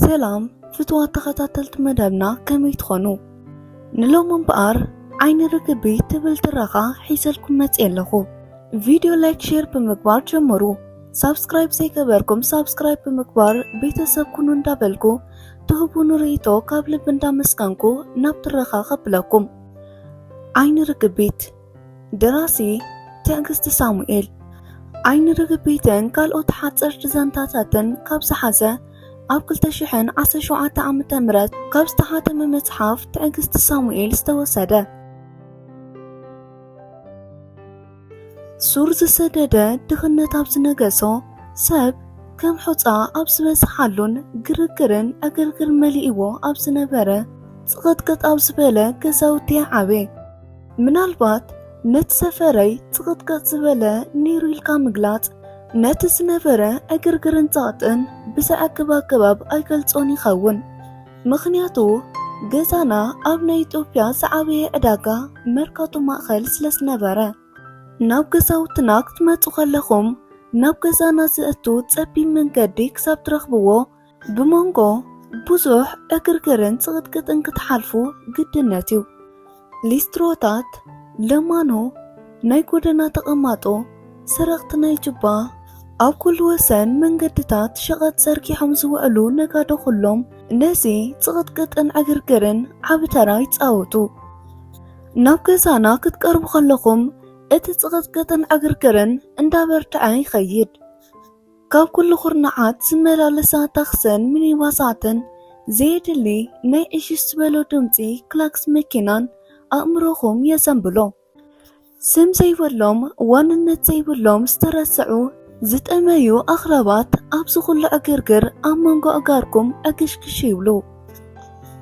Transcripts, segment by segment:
ሰላም ፍትዋት ተኸታተልቲ መደብና፣ ከመይ ትኾኑ? ንሎም እምበኣር ዓይኒ ርግቢት ትብል ትረኻ ሒዘልኩም መፅእ ኣለኹ። ቪድዮ ላይክ፣ ሼር ብምግባር ጀምሩ። ሳብስክራይብ ዘይገበርኩም ሳብስክራይብ ብምግባር ቤተሰብ ኩኑ እንዳበልኩ፣ ትህቡኒ ርእይቶ ካብ ልቢ እንዳመስገንኩ ናብ ትረኻ ከብለኩም። ዓይኒ ርግቢት፣ ደራሲ ትዕግስቲ ሳሙኤል። ዓይኒ ርግቢትን ካልኦት ሓፀርቲ ዛንታታትን ካብ ዝሓዘ ኣብ ክልተ ሽሕን ዓሰርተ ሸውዓተ ዓመተ ምህረት ካብ ዝተሓተመ መፅሓፍ ትዕግስቲ ሳሙኤል ዝተወሰደ። ሱር ዝሰደደ ድኽነት ኣብ ዝነገሶ፣ ሰብ ከም ሑፃ ኣብ ዝበዝሓሉን ግርግርን ዕግርግር መሊእዎ ኣብ ዝነበረ፣ ፅቕጥቅጥ ኣብ ዝበለ ገዛውቲ ይዓበ። ምናልባት ነቲ ሰፈረይ ፅቕጥቅጥ ዝበለ ነይሩ ኢልካ ምግላፅ፣ ነቲ ዝነበረ ዕግርግርን ፀቕጥን ብዘዕግብ ኣገባብ ኣይገልፆን ይኸውን። ምኽንያቱ፣ ገዛና ኣብ ናይ ኢትዮጵያ ዝዓበየ ዕዳጋ መርካቶ ማእኸል ስለ ዝነበረ። ናብ ገዛውትና ክትመፁ ከለኹም፣ ናብ ገዛና ዘእቱ ፀቢብ መንገዲ ክሳብ ትረኽብዎ፣ ብመንጎ ብዙሕ ዕግርግርን ፅቕጥቅጥን ክትሓልፉ ግድነት እዩ። ሊስትሮታት፣ ለማኖ፣ ናይ ጎደና ተቐማጦ፣ ሰረቕቲ ናይ ጁባ፣ ኣብ ኩሉ ወሰን መንገድታት ሸቐጥ ዘርጊሖም ዝውዕሉ ነጋዶ ኩሎም ነዚ ጽቕጥቅጥን ዕግርግርን ዓቢ ተራ ይጻወቱ። ናብ ገዛና ክትቀርቡ ከለኹም እቲ ጽቕጥቅጥን ዕግርግርን እንዳበርትዐ ይኸይድ። ካብ ኩሉ ኩርናዓት ዝመላለሳ ታክስን ሚኒባሳትን ዘየድሊ ናይ ዕሽሽ ዝበሎ ድምጺ ክላክስ መኪናን ኣእምሮኹም የዘንብሎ። ስም ዘይብሎም፣ ዋንነት ዘይብሎም፣ ዝተረስዑ፣ ዝጠመዩ ኣኽራባት ኣብዚ ኩሉ ዕግርግር ኣብ መንጎ ኣእጋርኩም ዕግሽግሽ ይብሉ።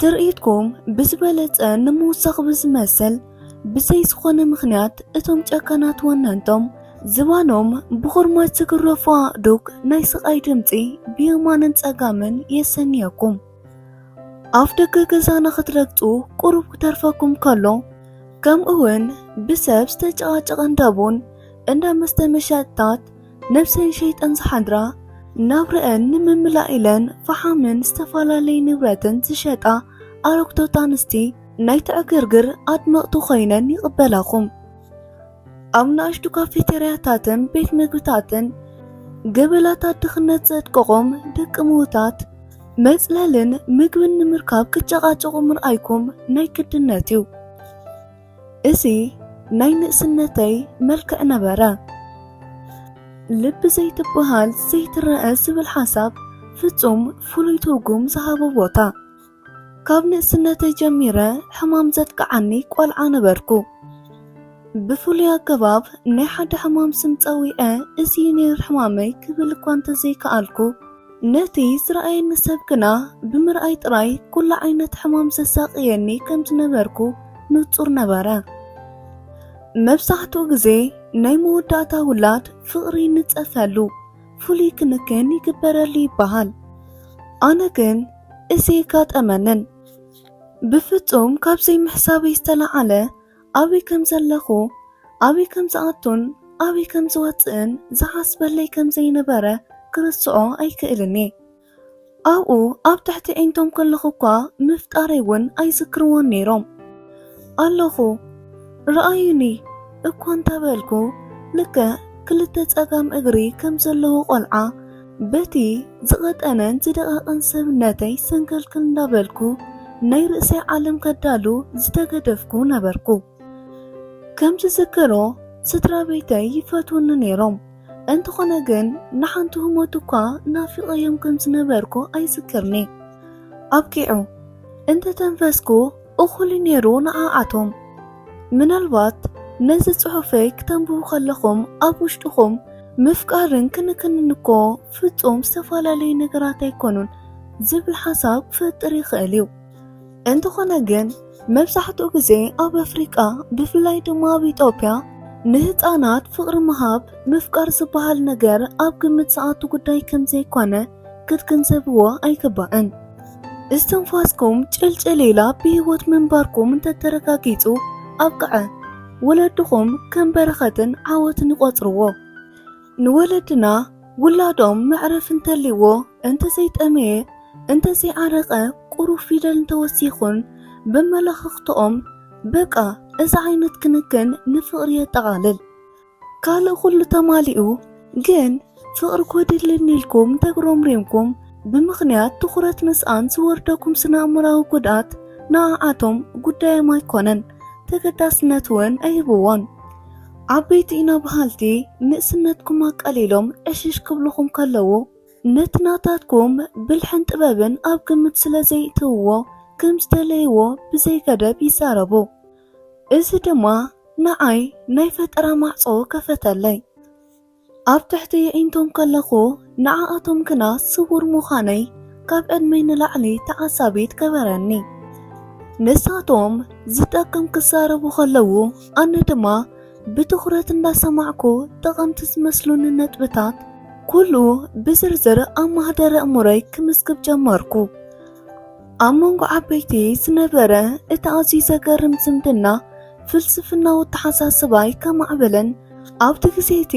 ትርኢትኩም ብዝበለጸ ንምውሳኽ ብዝመስል፣ ብዘይ ዝኾነ ምኽንያት እቶም ጨካናት ወነንቶም ዝባኖም ብኹርማጅ ዝግረፉ ኣእዱግ ናይ ስቓይ ድምጺ ብየማንን ጸጋምን የሰንየኩም። ኣፍ ደገ ገዛና ክትረግጹ ቁሩብ ክተርፈኩም ከሎ፣ ከምኡውን ብሰብ ዝተጨቓጨቐ እንዳ ቡን፣ እንዳ መስተ መሸጥታት፣ ነብሰን ሸይጠን ዝሓድራ፣ ናብረአን ንምምላእ ኢለን ፈሓምን ዝተፈላለየ ንብረትን ዝሸጣ ኣረግቶት ኣንስቲ ናይቲ ዕግርግር ኣድመቕቲ ኮይነን ይቕበላኹም። ኣብ ንኣሽቱ ካፌቴርያታትን ቤት ምግብታትን ገበላታት ድኽነት ዘጥቅቖም ደቂ ምዉታት መጽለልን ምግብን ንምርካብ ክጨቓጨቑ ምርኣይኩም ናይ ግድነት እዩ። እዚ ናይ ንእስነተይ መልክዕ ነበረ። ልቢ ዘይትበሃል ዘይትረአ ዝብል ሓሳብ ፍጹም ፍሉይ ትርጉም ዝሃቦ ቦታ። ካብ ንእስነተይ ጀሚረ ሕማም ዘጥቅዓኒ ቆልዓ ነበርኩ። ብፍሉይ ኣገባብ ናይ ሓደ ሕማም ስም ጸዊዐ፣ "እዚ እዩ ነይሩ ሕማመይ" ክብል እኳ እንተዘይከኣልኩ፣ ነቲ ዝረኣየኒ ሰብ ግና ብምርኣይ ጥራይ ኩሉ ዓይነት ሕማም ዘሳቕየኒ ከም ዝነበርኩ ንጹር ነበረ። መብዛሕትኡ ግዜ ናይ መወዳእታ ውላድ ፍቕሪ ይንጸፈሉ፣ ፍሉይ ክንክን ይግበረሉ ይበሃል። ኣነ ግን እዚ ኣይጋጠመንን። ብፍጹም ካብ ዘይምሕሳበይ ዝተለዓለ ኣበይ ከም ዘለኹ፣ ኣበይ ከም ዝኣቱን ኣበይ ከም ዝወጽእን ዝሓስበለይ ከም ዘይነበረ ክርስዖ ኣይክእልን እየ። ኣብኡ ኣብ ትሕቲ ዒንቶም ከለኹ እኳ ምፍጣረይ እውን ኣይዝክርዎን ነይሮም። ኣለኹ፣ ረኣዩኒ እኳ እንተበልኩ፣ ልክዕ ክልተ ጸጋም እግሪ ከም ዘለዎ ቆልዓ፣ በቲ ዝቐጠነን ዝደቐቐን ሰብነተይ ሰንከልክል እንዳበልኩ፣ ናይ ርእሰይ ዓለም ከዳሉ ዝተገደፍኩ ነበርኩ። ከም ዝዝክሮ፣ ስድራ ቤተይ ይፈትዉኒ ነይሮም። እንተኾነ ግን፣ ንሓንቲ ህሞት እኳ ናፊቐዮም ከም ዝነበርኩ ኣይዝክርኒ። ኣብቂዑ፣ እንተተንፈስኩ፣ እኹል እዩ ነይሩ ንዓኣቶም። ምናልባት ነዚ ጽሑፈይ ክተንብቡ ከለኹም፣ ኣብ ውሽጥኹም፣ "ምፍቃርን ክንክንን እኮ ፍጹም ዝተፈላለዩ ነገራት ኣይኮኑን" ዝብል ሓሳብ ክፈጥር ይኽእል እዩ። እንተኾነ ግን፣ መብዛሕትኡ ግዜ ኣብ ኣፍሪቃ፣ ብፍላይ ድማ ኣብ ኢትዮጵያ፣ ንህጻናት ፍቕሪ ምሃብ፣ ምፍቃር ዝበሃል ነገር ኣብ ግምት ዝኣቱ ጉዳይ ከም ዘይኮነ ክትግንዘብዎ ኣይግባእን። እስትንፋስኩም ጭልጭል ኢላ ብህይወት ምንባርኩም እንተተረጋጊጹ፣ ኣብቅዐ። ወለድኹም ከም በረኸትን ዓወትን ይቖጽርዎ። ንወለድና፣ ውላዶም መዕረፊ እንተልይዎ፣ እንተዘይጠመየ፣ እንተዘይዓረቐ ቁሩብ ፊደል እንተወሲኹን ብመለኸኽትኦም በቃ እዚ ዓይነት ክንክን ንፍቕሪ የጠቓልል። ካልእ ኩሉ ተማሊኡ ግን ፍቕሪ ጎዲልኒ ኢልኩም ተጉረምሪምኩም ብምኽንያት ትኹረት ምስኣን ዝወርደኩም ስነ ኣእምራዊ ጉድኣት ንዓዓቶም ጉዳዮም ኣይኮነን፣ ተገዳስነት እውን ኣይህብዎን። ዓበይቲ ኢና በሃልቲ ንእስነትኩም ኣቃሊሎም ዕሽሽ ክብልኹም ከለዉ ነቲ ናታትኩም ብልሕን ጥበብን ኣብ ግምት ስለ ዘይእትውዎ ከም ዝተለይዎ ብዘይገደብ ይዛረቡ። እዚ ድማ ንዓይ ናይ ፈጠራ ማዕጾ ከፈተለይ። ኣብ ትሕቲ የዒንቶም ከለኹ ንዓኣቶም ግና ስውር ምዃነይ ካብ ዕድመይ ንላዕሊ ተዓዛቢት ገበረኒ። ንሳቶም ዝጠቅም ክዛረቡ ከለዉ ኣነ ድማ ብትኹረት እንዳሰማዕኩ ጠቐምቲ ዝመስሉኒ ነጥብታት ኩሉ ብዝርዝር ኣብ ማህደር ኣእምሮይ ክምዝግብ ጀመርኩ። ኣብ መንጎ ዓበይቲ ዝነበረ እቲ ኣዝዩ ዘገርም ዝምድና ፍልስፍናዊ ኣተሓሳስባይ ከማዕበለን ኣብቲ ግዜ እቲ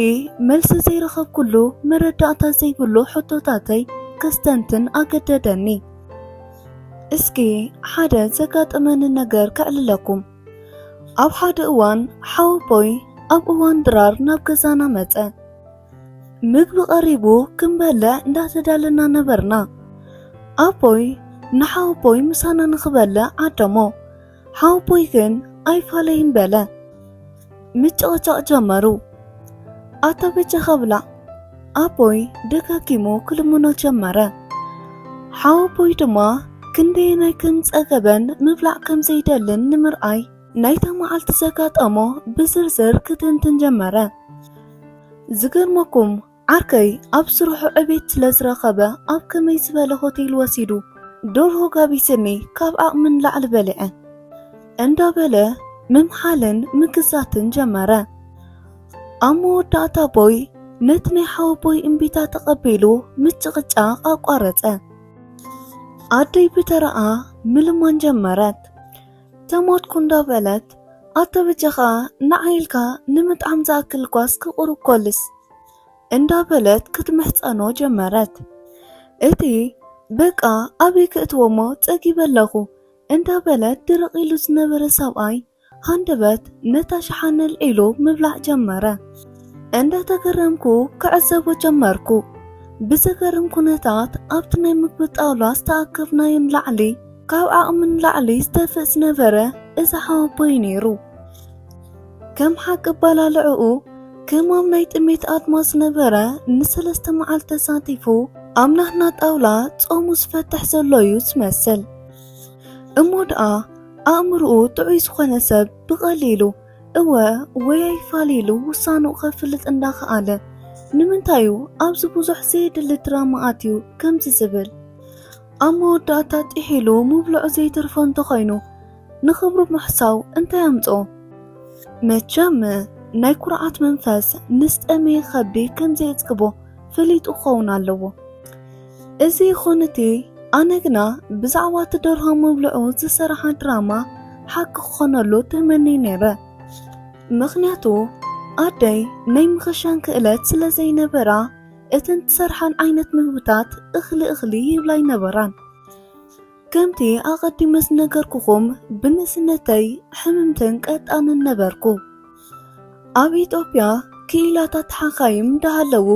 መልሲ ዘይረኸብኩሉ መረዳእታ ዘይብሉ ሕቶታተይ ከስተንትን ኣገደደኒ። እስኪ ሓደ ዘጋጠመኒ ነገር ከዕልለኩም። ኣብ ሓደ እዋን ሓወቦይ ኣብ እዋን ድራር ናብ ገዛና መጸ። ምግቢ ቀሪቡ ክንበልዕ እንዳተዳለና ነበርና። ኣቦይ ንሓወቦይ ምሳና ንኽበልዕ ዓደሞ። ሓወቦይ ግን ኣይፋለይን በለ። ምጭቕጫቕ ጀመሩ። ኣታ በጃኻ ብላዕ። ኣቦይ ደጋጊሙ ክልምኖ ጀመረ። ሓወቦይ ድማ ክንደየናይ ከም ጸገበን ምብላዕ ከም ዘይደልን ንምርኣይ ናይታ መዓልቲ ዘጋጠሞ ብዝርዝር ክትንትን ጀመረ። ዝገርመኩም ዓርከይ ኣብ ስርሑ ዕቤት ስለ ዝረኸበ ኣብ ከመይ ዝበለ ሆቴል ወሲዱ ደርሆ ጋቢስኒ ካብ ዓቕሚ ንላዕሊ በሊዐ እንዳበለ ምምሓልን ምግዛትን ጀመረ። ኣብ መወዳእታ ኣቦይ ነቲ ናይ ሓወቦይ እምቢታ ተቐቢሉ ምጭቕጫቕ ኣቋረጸ። ኣደይ ብተራኣ ምልማን ጀመረት። ተሞትኩ እንዳበለት ኣታ በጃኻ ንዓይ ኢልካ ንምጥዓም ዝኣክል ኳስ ክቑርብ ኮልስ እንዳበለት ክትምሕጸኖ ጀመረት። እቲ በቃ ኣበይ ክእትዎ እሞ ጸጊበ ኣለኹ እንዳበለ ድርቕ ኢሉ ዝነበረ ሰብኣይ ሃንደበት ነታ ሸሓነ ኣልዒሉ ምብላዕ ጀመረ። እንዳተገረምኩ ክዕዘቦ ጀመርኩ። ብዘገርም ኩነታት ኣብቲ ናይ ምግቢ ጣውላ ዝተኣከብናዮ ንላዕሊ ካብ ዓቕሚ ንላዕሊ ዝተፍእ ዝነበረ እዚ ሓወቦይ ነይሩ። ከም ሓቂ ኣባላልዕኡ ክማም ናይ ጥሜት ኣድማ ዝነበረ ንሰለስተ መዓልቲ ተሳቲፉ ኣብ ናትና ጣውላ ጾሙ ዝፈትሕ ዘሎ እዩ ዝመስል። እሞ ደኣ ኣእምርኡ ጥዑይ ዝኾነ ሰብ ብቐሊሉ እወ ወይ ኣይፋል ኢሉ ውሳንኡ ከፍልጥ እንዳኸኣለ ንምንታይ እዩ ኣብዚ ብዙሕ ዘየድሊ ድራማ ኣትዩ ከምዚ ዝብል? ኣብ መወዳእታ ጢሒሉ ምብልዑ ዘይተርፎ እንተኾይኑ ንኽብሩ ምሕሳው እንታይ ኣምጽኦ? መቸም ናይ ኩርዓት መንፈስ ንዝጠመየ ከብዲ ከም ዘየጽግቦ ፈሊጡ ክኸውን ኣለዎ። እዚ ይኹን እቲ ኣነ ግና ብዛዕባ እቲ ደርሆ ምብልዑ ዝሰርሓ ድራማ ሓቂ ክኾነሉ ተመንየ ነይረ። ምኽንያቱ ኣደይ ናይ ምኽሻን ክእለት ስለ ዘይነበራ እተን ትሰርሓን ዓይነት ምግብታት እኽሊ እኽሊ ይብላ ኣይነበራን። ከምቲ ኣቐዲመ ዝነገርኩኹም ብንእስነተይ ሕምምትን ቀጣንን ነበርኩ። ኣብ ኢትዮጵያ ክኢላታት ሓኻይም እንዳሃለዉ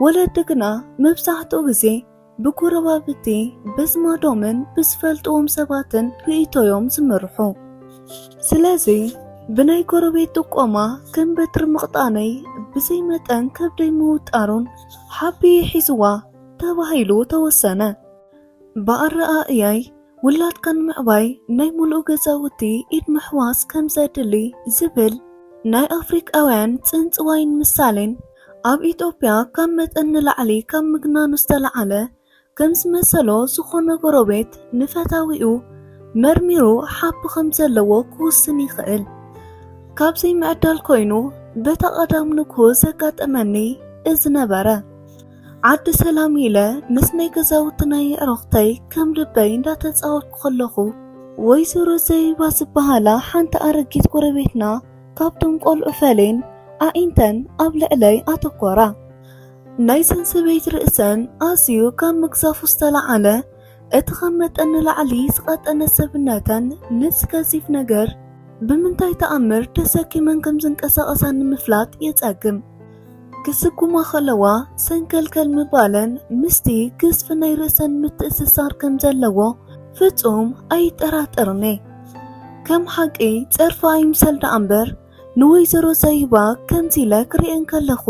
ወለዲ ግና መብዛሕትኡ ግዜ ብጎረባብቲ በዝማዶምን ብዝፈልጥዎም ሰባትን ርእይቶዮም ዝምርሑ። ስለዚ ብናይ ጎረቤት ጥቆማ ከም በትሪ ምቕጣነይ ብዘይ መጠን ከብደይ ምውጣሩን ሓቢ ሒዝዋ ተባሂሉ ተወሰነ። ብኣረኣእያይ ውላድካ ንምዕባይ ናይ ሙሉእ ገዛውቲ ኢድ ምሕዋስ ከም ዘድሊ ዝብል ናይ ኣፍሪቃውያን ጽንጽዋይን ምሳሌን ኣብ ኢትዮጵያ ካብ መጠን ንላዕሊ ካብ ምግናኑ ዝተለዓለ ከም ዝመሰሎ ዝኾነ ጎረቤት ንፈታዊኡ መርሚሩ ሓቢ ከም ዘለዎ ክውስን ይኽእል። ካብ ዘይምዕዳል ኮይኑ በታ ቀዳም ንግሆ ዘጋጠመኒ እዚ ነበረ። ዓዲ ሰላም ኢለ ምስ ናይ ገዛውትና የዕሩኽተይ ከም ልበይ እንዳተጻወትኩ ከለኹ ወይዘሮ ዘይባ ዝበሃላ ሓንቲ ኣረጊት ጎረቤትና ካብቶም ቆልዑ ፈሌን ኣዒንተን ኣብ ልዕለይ ኣተኮራ። ናይዘን ሰበይቲ ርእሰን ኣዝዩ ካብ ምግዛፉ ዝተለዓለ እቲ ካብ መጠን ንላዕሊ ዝቐጠነ ሰብነተን ነዚ ገዚፍ ነገር ብምንታይ ተኣምር ተሰኪመን ከም ዝንቀሳቐሳ ንምፍላጥ የጸግም። ክስጉማ ከለዋ ሰንከልከል ምባለን ምስቲ ግዝፊ ናይ ርእሰን ምትእስሳር ከም ዘለዎ ፍጹም ኣይጠራጠርን'የ። ከም ሓቂ ጸርፊ ኣይምሰል ደኣ እምበር፣ ንወይዘሮ ዘይባ ከምዚ ኢለ ክርእየን ከለኹ፣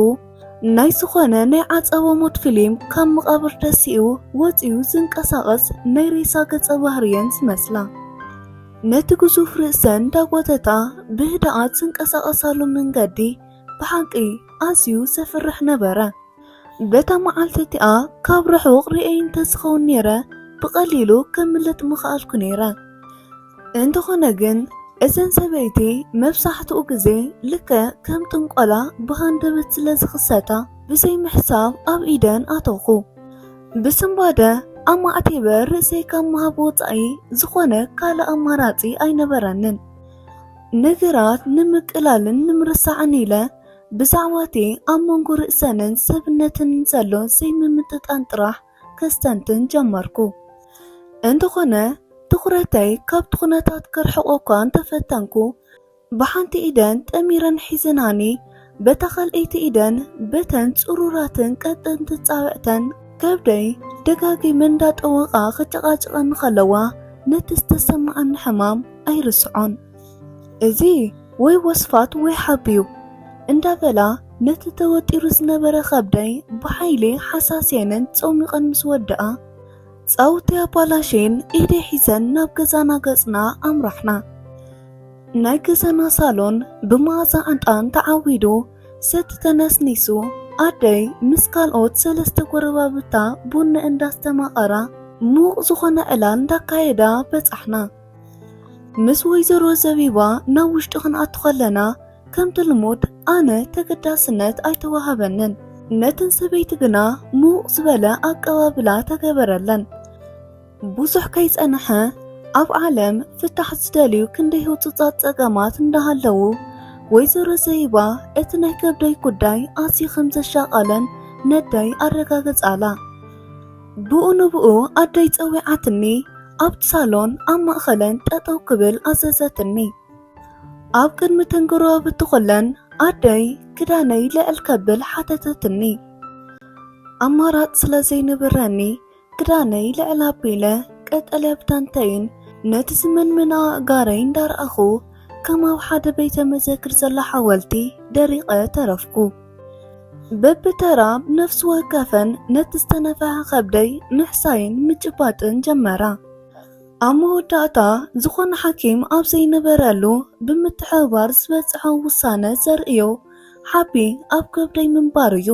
ናይ ዝኾነ ናይ ዓጸቦ ሞት ፊልም ካብ መቓብር ተሲኡ ወጺኡ ዝንቀሳቐስ ናይ ሬሳ ገጸ ባህርየን ዝመስላ። ነቲ ግዙፍ ርእሰን እንዳጎተታ ብህድኣት ዝንቀሳቐሳሉ መንገዲ ብሓቂ ኣዝዩ ዘፍርሕ ነበረ። በታ መዓልቲ እቲኣ ካብ ርሑቕ ርእየን እንተዝኸውን ነይረ፣ ብቐሊሉ ከምልጥ ምኸኣልኩ ነይረ። እንተኾነ ግን፣ እዘን ሰበይቲ መብዛሕትኡ ግዜ ልክዕ ከም ጥንቆላ ብሃንደበት ስለ ዝኽሰታ፣ ብዘይ ምሕሳብ ኣብ ኢደን ኣተኹ። ብስንባደ ኣማዕቲበ ርእሰይ ካብ ምሃብ ወጻኢ ዝኾነ ካልእ ኣማራጺ ኣይነበረንን። ነገራት ንምቅላልን ንምርሳዕን ኢለ ብዛዕባ እቲ ኣብ መንጎ ርእሰንን ሰብነትን ዘሎ ዘይምምጥጣን ጥራሕ ከስተንትን ጀመርኩ። እንተኾነ ትኹረተይ ካብቲ ኩነታት ከርሕቆ እኳ እንተፈተንኩ፣ ብሓንቲ ኢደን ጠሚረን ሒዘናኒ፣ በታ ካልኣይቲ ኢደን በተን ጽሩራትን ቀጠንቲ ጻውዕተን ከብደይ ደጋጊመን እንዳጠወቓ ክጨቓጨቐኒ ከለዋ፣ ነቲ ዝተሰማዓኒ ሕማም ኣይርስዖን። እዚ ወይ ወስፋት ወይ ሓቢዩ እንዳበላ፣ ነቲ ተወጢሩ ዝነበረ ከብደይ ብሓይሊ ሓሳስየንን ጾሚቐን ምስ ወደኣ፣ ጻውቲ ኣባላሽን ኢደይ ሒዘን ናብ ገዛና ገጽና ኣምራሕና። ናይ ገዛና ሳሎን ብመኣዛ ዕጣን ተዓዊዱ፣ ሰቲ ተነስኒሱ፣ ኣደይ ምስ ካልኦት ሰለስተ ጎረባብታ ቡን እንዳስተማቐራ፣ ምዉቕ ዝኾነ ዕላል እንዳካየዳ በጻሕና። ምስ ወይዘሮ ዘቢባ ናብ ውሽጢ ክንኣቱ ከለና፣ ከምቲ ልሙድ ኣነ ተገዳስነት ኣይተዋሃበንን። ነተን ሰበይቲ ግና ምዉቕ ዝበለ ኣቀባብላ ተገበረለን። ብዙሕ ከይጸንሐ፣ ኣብ ዓለም ፍታሕ ዝደልዩ ክንደይ ህጹጻት ጸገማት እንዳሃለዉ፣ ወይዘሮ ዘይባ እቲ ናይ ከብደይ ጉዳይ ኣዝዩ ከም ዘሻቐለን ነደይ ኣረጋገጻላ። ብኡ ንብኡ ኣደይ ጸዊዓትኒ፣ ኣብቲ ሳሎን ኣብ ማእከለን ጠጠው ክብል ኣዘዘትኒ። ኣብ ቅድሚ ተን ጎረባብቲ ኩለን ኣደይ ክዳነይ ልዕል ከብል ሓተተትኒ። ኣማራጽ ስለ ዘይነበረኒ፣ ክዳነይ ልዕል ኣቢለ ቀጠልያ ብታንተይን ነቲ ዝመንመና ኣእጋረይ እንዳረኣኹ፣ ከም ኣብ ሓደ ቤተ መዘክር ዘሎ ሓወልቲ ደሪቐ ተረፍኩ። በብተራ ነፍሲ ወከፈን ነቲ ዝተነፍሐ ከብደይ ምሕሳይን ምጭባጥን ጀመራ። ኣብ መወዳእታ፣ ዝኾነ ሓኪም ኣብ ዘይነበረሉ ብምትሕብባር ዝበጽሖ ውሳነ ዘርእዮ ሓቢ ኣብ ከብደይ ምንባር እዩ።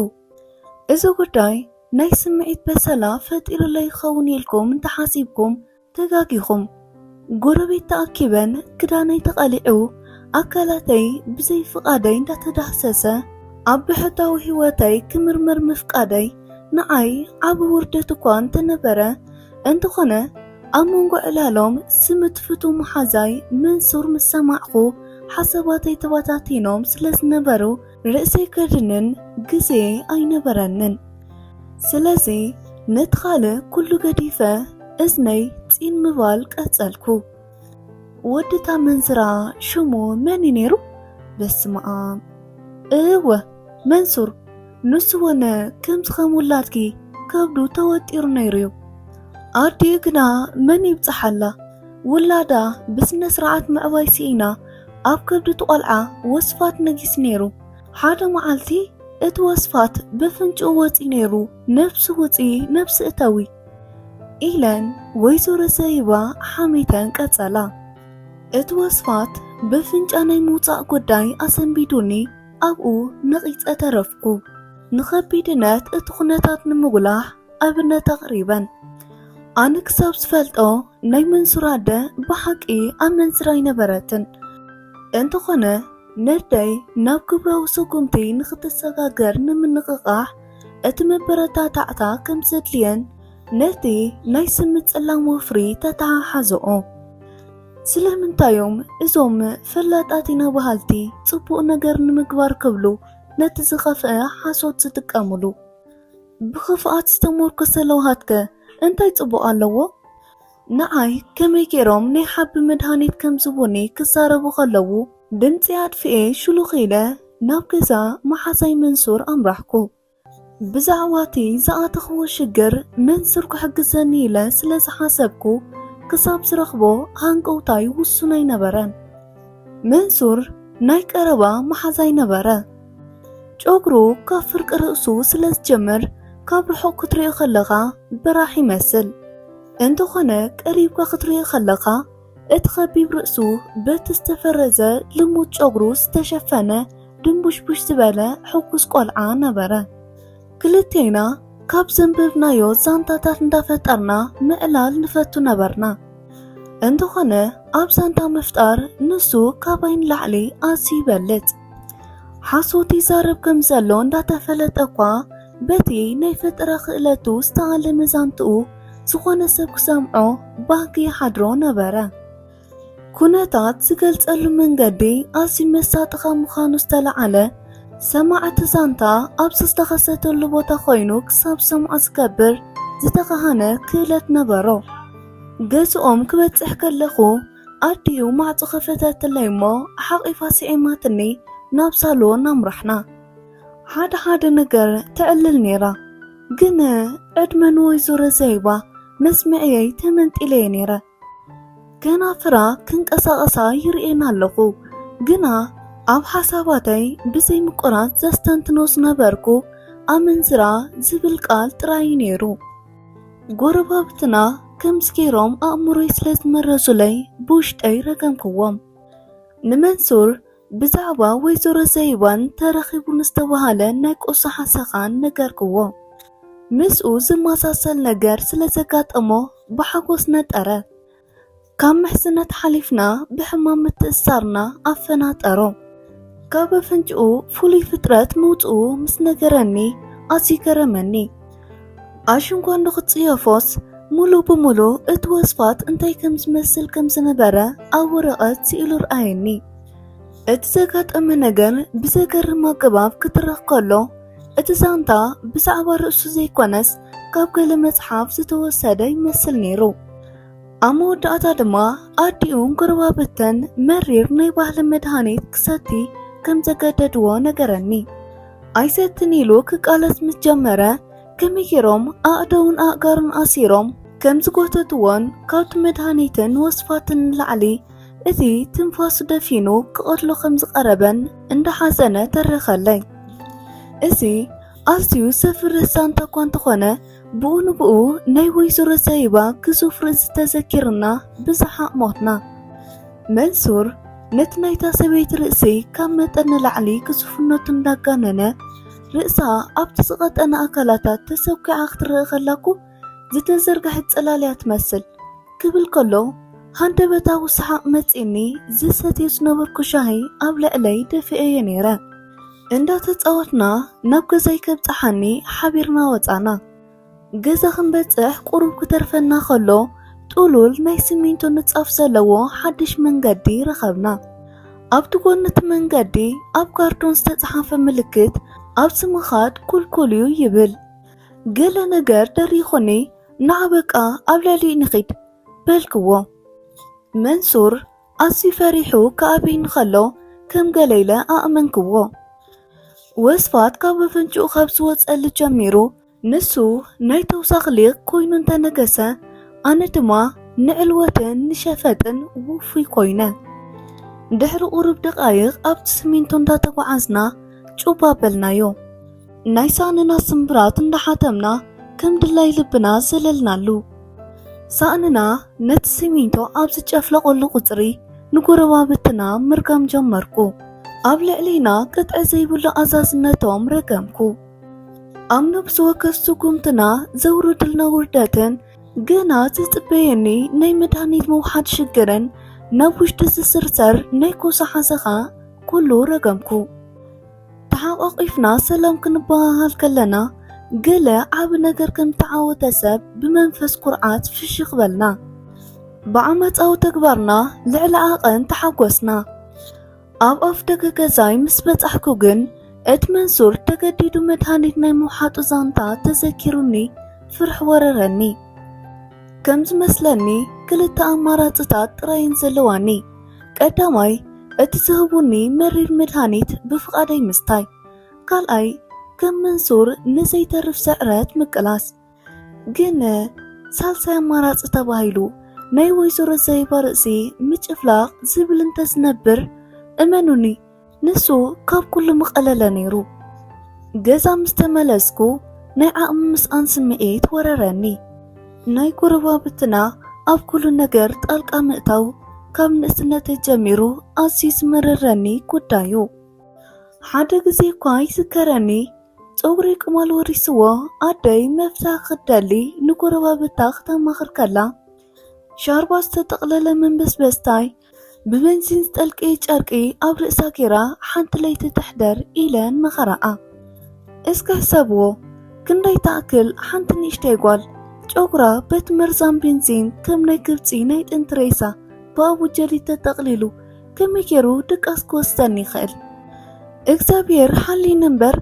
እዚ ጉዳይ ናይ ስምዒት በሰላ ፈጢሩለይ ይኸውን ኢልኩም እንተሓሲብኩም ተጋጊኹም። ጎረቤት ተኣኪበን ክዳነይ ተቐሊዑ ኣካላተይ ብዘይ ፍቓደይ እንዳተዳህሰሰ ኣብ ብሕታዊ ህይወተይ ክምርመር ምፍቃደይ ንዓይ ዓቢ ውርደት እኳ እንተነበረ፣ እንተኾነ ኣብ መንጎ ዕላሎም ስም እቲ ፍቱው መሓዛይ መንሱር ምስ ሰማዕኹ ሓሳባተይ ተበታቲኖም ስለ ዝነበሩ ርእሰይ ከድንን ግዜ ኣይነበረንን። ስለዚ ነቲ ካልእ ኩሉ ገዲፈ እዝነይ ጺን ምባል ቀጸልኩ። ወዲ እታ መንዝራ ሽሙ መን እዩ ነይሩ? በስመ ኣብ። እወ፣ መንሱር። ንሱ ወነ ከምዚ ከም ውላድኪ ከብዱ ተወጢሩ ነይሩ እዩ። ኣዲኡ ግና መን ይብጽሓላ? ውላዳ ብስነ ስርዓት ምዕባይ ስኢና ኣብ ከብዲ እቲ ቆልዓ ወስፋት ነጊሱ ነይሩ። ሓደ መዓልቲ እቲ ወስፋት በፍንጭኡ ወጺኡ ነይሩ፣ ነብሲ ውጺ ነብሲ እተዊ። ኢለን ወይዘሮ ዘይባ ሓሜተን ቀጸላ። እቲ ወስፋት ብፍንጫ ናይ ምውጻእ ጉዳይ ኣሰንቢዱኒ ኣብኡ ነቒጸ ተረፍኩ። ንኸቢድነት እቲ ኩነታት ንምጉላሕ ኣብነት ኣቕሪበን። ኣነ ክሳብ ዝፈልጦ ናይ መንሱር ኣደ ብሓቂ ኣብ መንዝራ ኣይነበረትን። እንተኾነ ነደይ ናብ ግብራዊ ስጉምቲ ንኽትሰጋገር ንምንቕቓሕ እቲ መበረታታዕታ ከም ዘድልየን ነቲ ናይ ስምት ጸላም ወፍሪ ተተሓሓዝኦ። ስለምንታይ እዮም እዞም ፈላጣት ኢና በሃልቲ ጽቡቕ ነገር ንምግባር ክብሉ ነቲ ዝኸፍአ ሓሶት ዝጥቀምሉ? ብኽፍኣት ዝተሞርኮሰ ለውሃትከ እንታይ ጽቡቕ ኣለዎ? ንዓይ ከመይ ገይሮም ናይ ሓቢ መድሃኒት ከም ዝቡኒ ክዛረቡ ከለዉ፣ ድምጺ ኣጥፍኤ ሽሉኽ ኢለ ናብ ገዛ መሓዛይ መንሱር ኣምራሕኩ። ብዛዕባ እቲ ዝኣተኽዎ ሽግር መንሱር ክሕግዘኒ ኢለ ስለ ዝሓሰብኩ፣ ክሳብ ዝረኽቦ ሃንቀውታይ ውሱን ኣይነበረን። መንሱር ናይ ቀረባ መሓዛይ ነበረ። ጨጉሩ ካብ ፍርቂ ርእሱ ስለ ዝጀምር፣ ካብ ርሑቕ ክትሪኦ ከለኻ በራሕ ይመስል። እንተኾነ ቀሪብካ ክትሪኦ ከለኻ፣ እቲ ኸቢብ ርእሱ በቲ ዝተፈረዘ ልሙድ ጨጉሩ ዝተሸፈነ ድንቡሽቡሽ ዝበለ ሕጉስ ቆልዓ ነበረ። ክልቴና ካብ ዘንበብናዮ ዛንታታት እንዳፈጠርና ምዕላል ንፈቱ ነበርና። እንተኾነ ኣብ ዛንታ ምፍጣር ንሱ ካባይ ንላዕሊ ኣዝዩ ይበልጽ። ሓሶት ይዛረብ ከም ዘሎ እንዳተፈለጠ እኳ፣ በቲ ናይ ፈጠራ ክእለቱ ዝተኣለመ ዛንትኡ ዝኾነ ሰብ ክሰምዖ ባህጊ ይሓድሮ ነበረ። ኩነታት ዝገልጸሉ መንገዲ ኣዝዩ መሳጢ ካብ ምዃኑ ዝተለዓለ፣ ሰማዕቲ ዛንታ ኣብዚ ዝተኸሰተሉ ቦታ ኮይኑ ክሳብ ዝሰምዖ ዝገብር ዝተኻህነ ክእለት ነበሮ። ገዝኦም ክበጽሕ ከለኹ ኣዲኡ ማዕጾ ከፈተትለይ እሞ ሓቒፋ ስዒማትኒ ናብ ሳሎን ኣምራሕና። ሓደ ሓደ ነገር ተዕልል ነይራ፣ ግን ዕድመ ንወይዘሮ ዘይባ መስምዕየይ ተመንጢለየ ነይረ። ከናፍራ ክንቀሳቐሳ ይርእየን ኣለኹ፣ ግና ኣብ ሓሳባተይ ብዘይ ምቁራጽ ዘስተንትኖ ዝነበርኩ ኣመንዝራ ዝብል ቃል ጥራይ እዩ ነይሩ። ጎረባብትና ከምዚ ገይሮም ኣእምሮይ ስለ ዝመረዙለይ ብውሽጠይ ረገምክዎም። ንመንሱር ብዛዕባ ወይዘሮ ዘይባን ተረኺቡ ንዝተባህለ ናይ ቁሳ ሓሰኻን ነገርክዎ። ምስኡ ዝመሳሰል ነገር ስለ ዘጋጠሞ ብሓጎስ ነጠረ። ካብ ምሕዝነት ሓሊፍና ብሕማም ምትእስሳርና ኣፈናጠሮ። ካብ ኣፍንጭኡ ፍሉይ ፍጥረት ምውጽኡ ምስ ነገረኒ ኣዝዩ ገረመኒ። ኣሽንኳንዶ ክጽየፎስ፣ ሙሉ ብሙሉ እቲ ወስፋት እንታይ ከም ዝመስል ከም ዝነበረ ኣብ ወረቐት ስኢሉ ረኣየኒ። እቲ ዘጋጠመ ነገር ብዘገርም ኣገባብ ክትረኽ ከሎ፣ እቲ ዛንታ ብዛዕባ ርእሱ ዘይኮነስ ካብ ገለ መጽሓፍ ዝተወሰደ ይመስል ነይሩ። ኣብ መወዳእታ ድማ ኣዲኡን ጎረባብተን መሪር ናይ ባህሊ መድሃኒት ክሰቲ ከም ዘገደድዎ ነገረኒ። ኣይሰትን ኢሉ ክቃለስ ምስ ጀመረ፣ ከመይ ገይሮም ኣእዳውን ኣእጋሩን ኣሲሮም ከም ዝጎተትዎን ካብቲ መድሃኒትን ወስፋትን ንላዕሊ እቲ ትንፋሱ ደፊኑ ክቐትሎ ከም ዝቐረበን እንዳሓዘነ ተረኸለይ። እዚ ኣዝዩ ዘፍርህ ዛንታ እኳ እንተኾነ፣ ብኡ ንብኡ ናይ ወይዘሮ ዘይባ ግዙፍ ርእሲ ተዘኪርና ብዝሓቕ ሞትና። መንሱር ነቲ ናይታ ሰበይቲ ርእሲ ካብ መጠን ንላዕሊ ግዙፍነቱ እንዳጋነነ፣ ርእሳ ኣብቲ ዝቐጠነ ኣካላታ ተሰኲዓ ክትረአ ከላኩ ዝተዘርግሐት ጽላል እያ ትመስል ክብል ከሎ፣ ሃንደበታዊ ሰሓቕ መጺእኒ፣ ዝሰትዮ ዝነበርኩ ሻሂ ኣብ ልዕለይ ደፊኤዮ ነይረ። እንዳተጻወትና ናብ ገዛይ ከብጽሓኒ ሓቢርና ወጻና። ገዛ ክንበጽሕ ቁሩብ ክተርፈና ከሎ፣ ጥሉል ናይ ሲሚንቶ ንጻፍ ዘለዎ ሓድሽ መንገዲ ረኸብና። ኣብቲ ጎኒ እቲ መንገዲ ኣብ ካርቶን ዝተጻሓፈ ምልክት፣ "ኣብዚ ምኻድ ኩልኩል እዩ" ይብል። ገለ ነገር ደሪኹኒ፣ "ንዓ በቃ ኣብ ልዕሊኡ ንኺድ" በልክዎ። መንሱር ኣዝዩ ፈሪሑ ክኣብይኒ ከሎ ከም ገለ ኢለ ኣእመንክዎ። ወስፋት ካብ ኣፍንጭኡ ካብ ዝወጸሉ ጀሚሩ ንሱ ናይ ተውሳኽ ሊቕ ኮይኑ እንተነገሰ፣ ኣነ ድማ ንዕልወትን ንሸፈጥን ውፉይ ኮይነ። ድሕሪ ቁሩብ ደቓይቕ ኣብቲ ስሚንቶ እንዳተጓዓዝና ጩባ በልናዮ። ናይ ሳእንና ስምብራት እንዳሓተምና ከም ድላይ ልብና ዘለልናሉ። ሳእንና ነቲ ሲሚንቶ ኣብ ዝጨፍለቐሉ ቁጽሪ ንጎረባብትና ምርጋም ጀመርኩ። ኣብ ልዕሊና ቅጥዒ ዘይብሉ ኣዛዝነቶም ረገምኩ። ኣብ ነብሲ ወከፍ ስጉምትና ዘውርድልና ውርደትን ገና ዝጽበየኒ ናይ መድሃኒት ምውሓድ ሽግርን ናብ ውሽጢ ዝስርሰር ናይ ኮሳ ሓሰኻ ኩሉ ረገምኩ። ተሓቋቒፍና ሰላም ክንበሃሃል ከለና፣ ገለ ዓቢ ነገር ከም ዝተዓወተ ሰብ ብመንፈስ ኩርዓት ፍሽኽ በልና። ብዓመጻዊ ተግባርና ልዕሊ ዓቐን ተሓጎስና። ኣብ ኣፍ ደገ ገዛይ ምስ በጻሕኩ ግን፣ እቲ መንሱር ተገዲዱ መድሃኒት ናይ ምውሓጡ ዛንታ ተዘኪሩኒ ፍርሒ ወረረኒ። ከም ዝመስለኒ ክልተ ኣማራጽታት ጥራይን ዘለዋኒ። ቀዳማይ፣ እቲ ዝህቡኒ መሪር መድሃኒት ብፍቓደይ ምስታይ። ካልኣይ፣ ከም መንሱር ንዘይተርፍ ስዕረት ምቅላስ። ግን ሳልሳይ ኣማራጺ ተባሂሉ ናይ ወይዘሮ ዘይባ ርእሲ ምጭፍላቕ ዝብል እንተዝነብር፣ እመኑኒ፣ ንሱ ካብ ኩሉ ምቐለለ ነይሩ። ገዛ ምስ ተመለስኩ ናይ ዓቕሚ ምስኣን ስምዒት ወረረኒ። ናይ ጎረባብትና ኣብ ኩሉ ነገር ጣልቃ ምእታው ካብ ንእስነተይ ጀሚሩ ኣዝዩ ዝመረረኒ ጉዳዩ። ሓደ ግዜ እኳ ይዝከረኒ፣ ጸጉሪ ቅማል ወሪስዎ ኣደይ መፍትሒ ክትደሊ ንጎረባብታ ክተማኽር ከላ፣ ሻርባ ዝተጠቕለለ መንበስበስታይ ብቤንዚን ዝጠልቀየ ጨርቂ ኣብ ርእሳ ጌራ ሓንቲ ለይቲ ትሕደር ኢለን መኸራኣ። እስከ ሕሰብዎ፣ ክንደይ ትኣክል ሓንቲ ንእሽተይ ጓል ጨጉራ በቲ መርዛም ቤንዚን ከም ናይ ግብጺ ናይ ጥንቲ ሬሳ ብኣቡጀዲድ ተጠቕሊሉ ከመይ ገይሩ ድቃስ ክወስደኒ ይኽእል? እግዚኣብሔር ሓልይኒ እምበር፣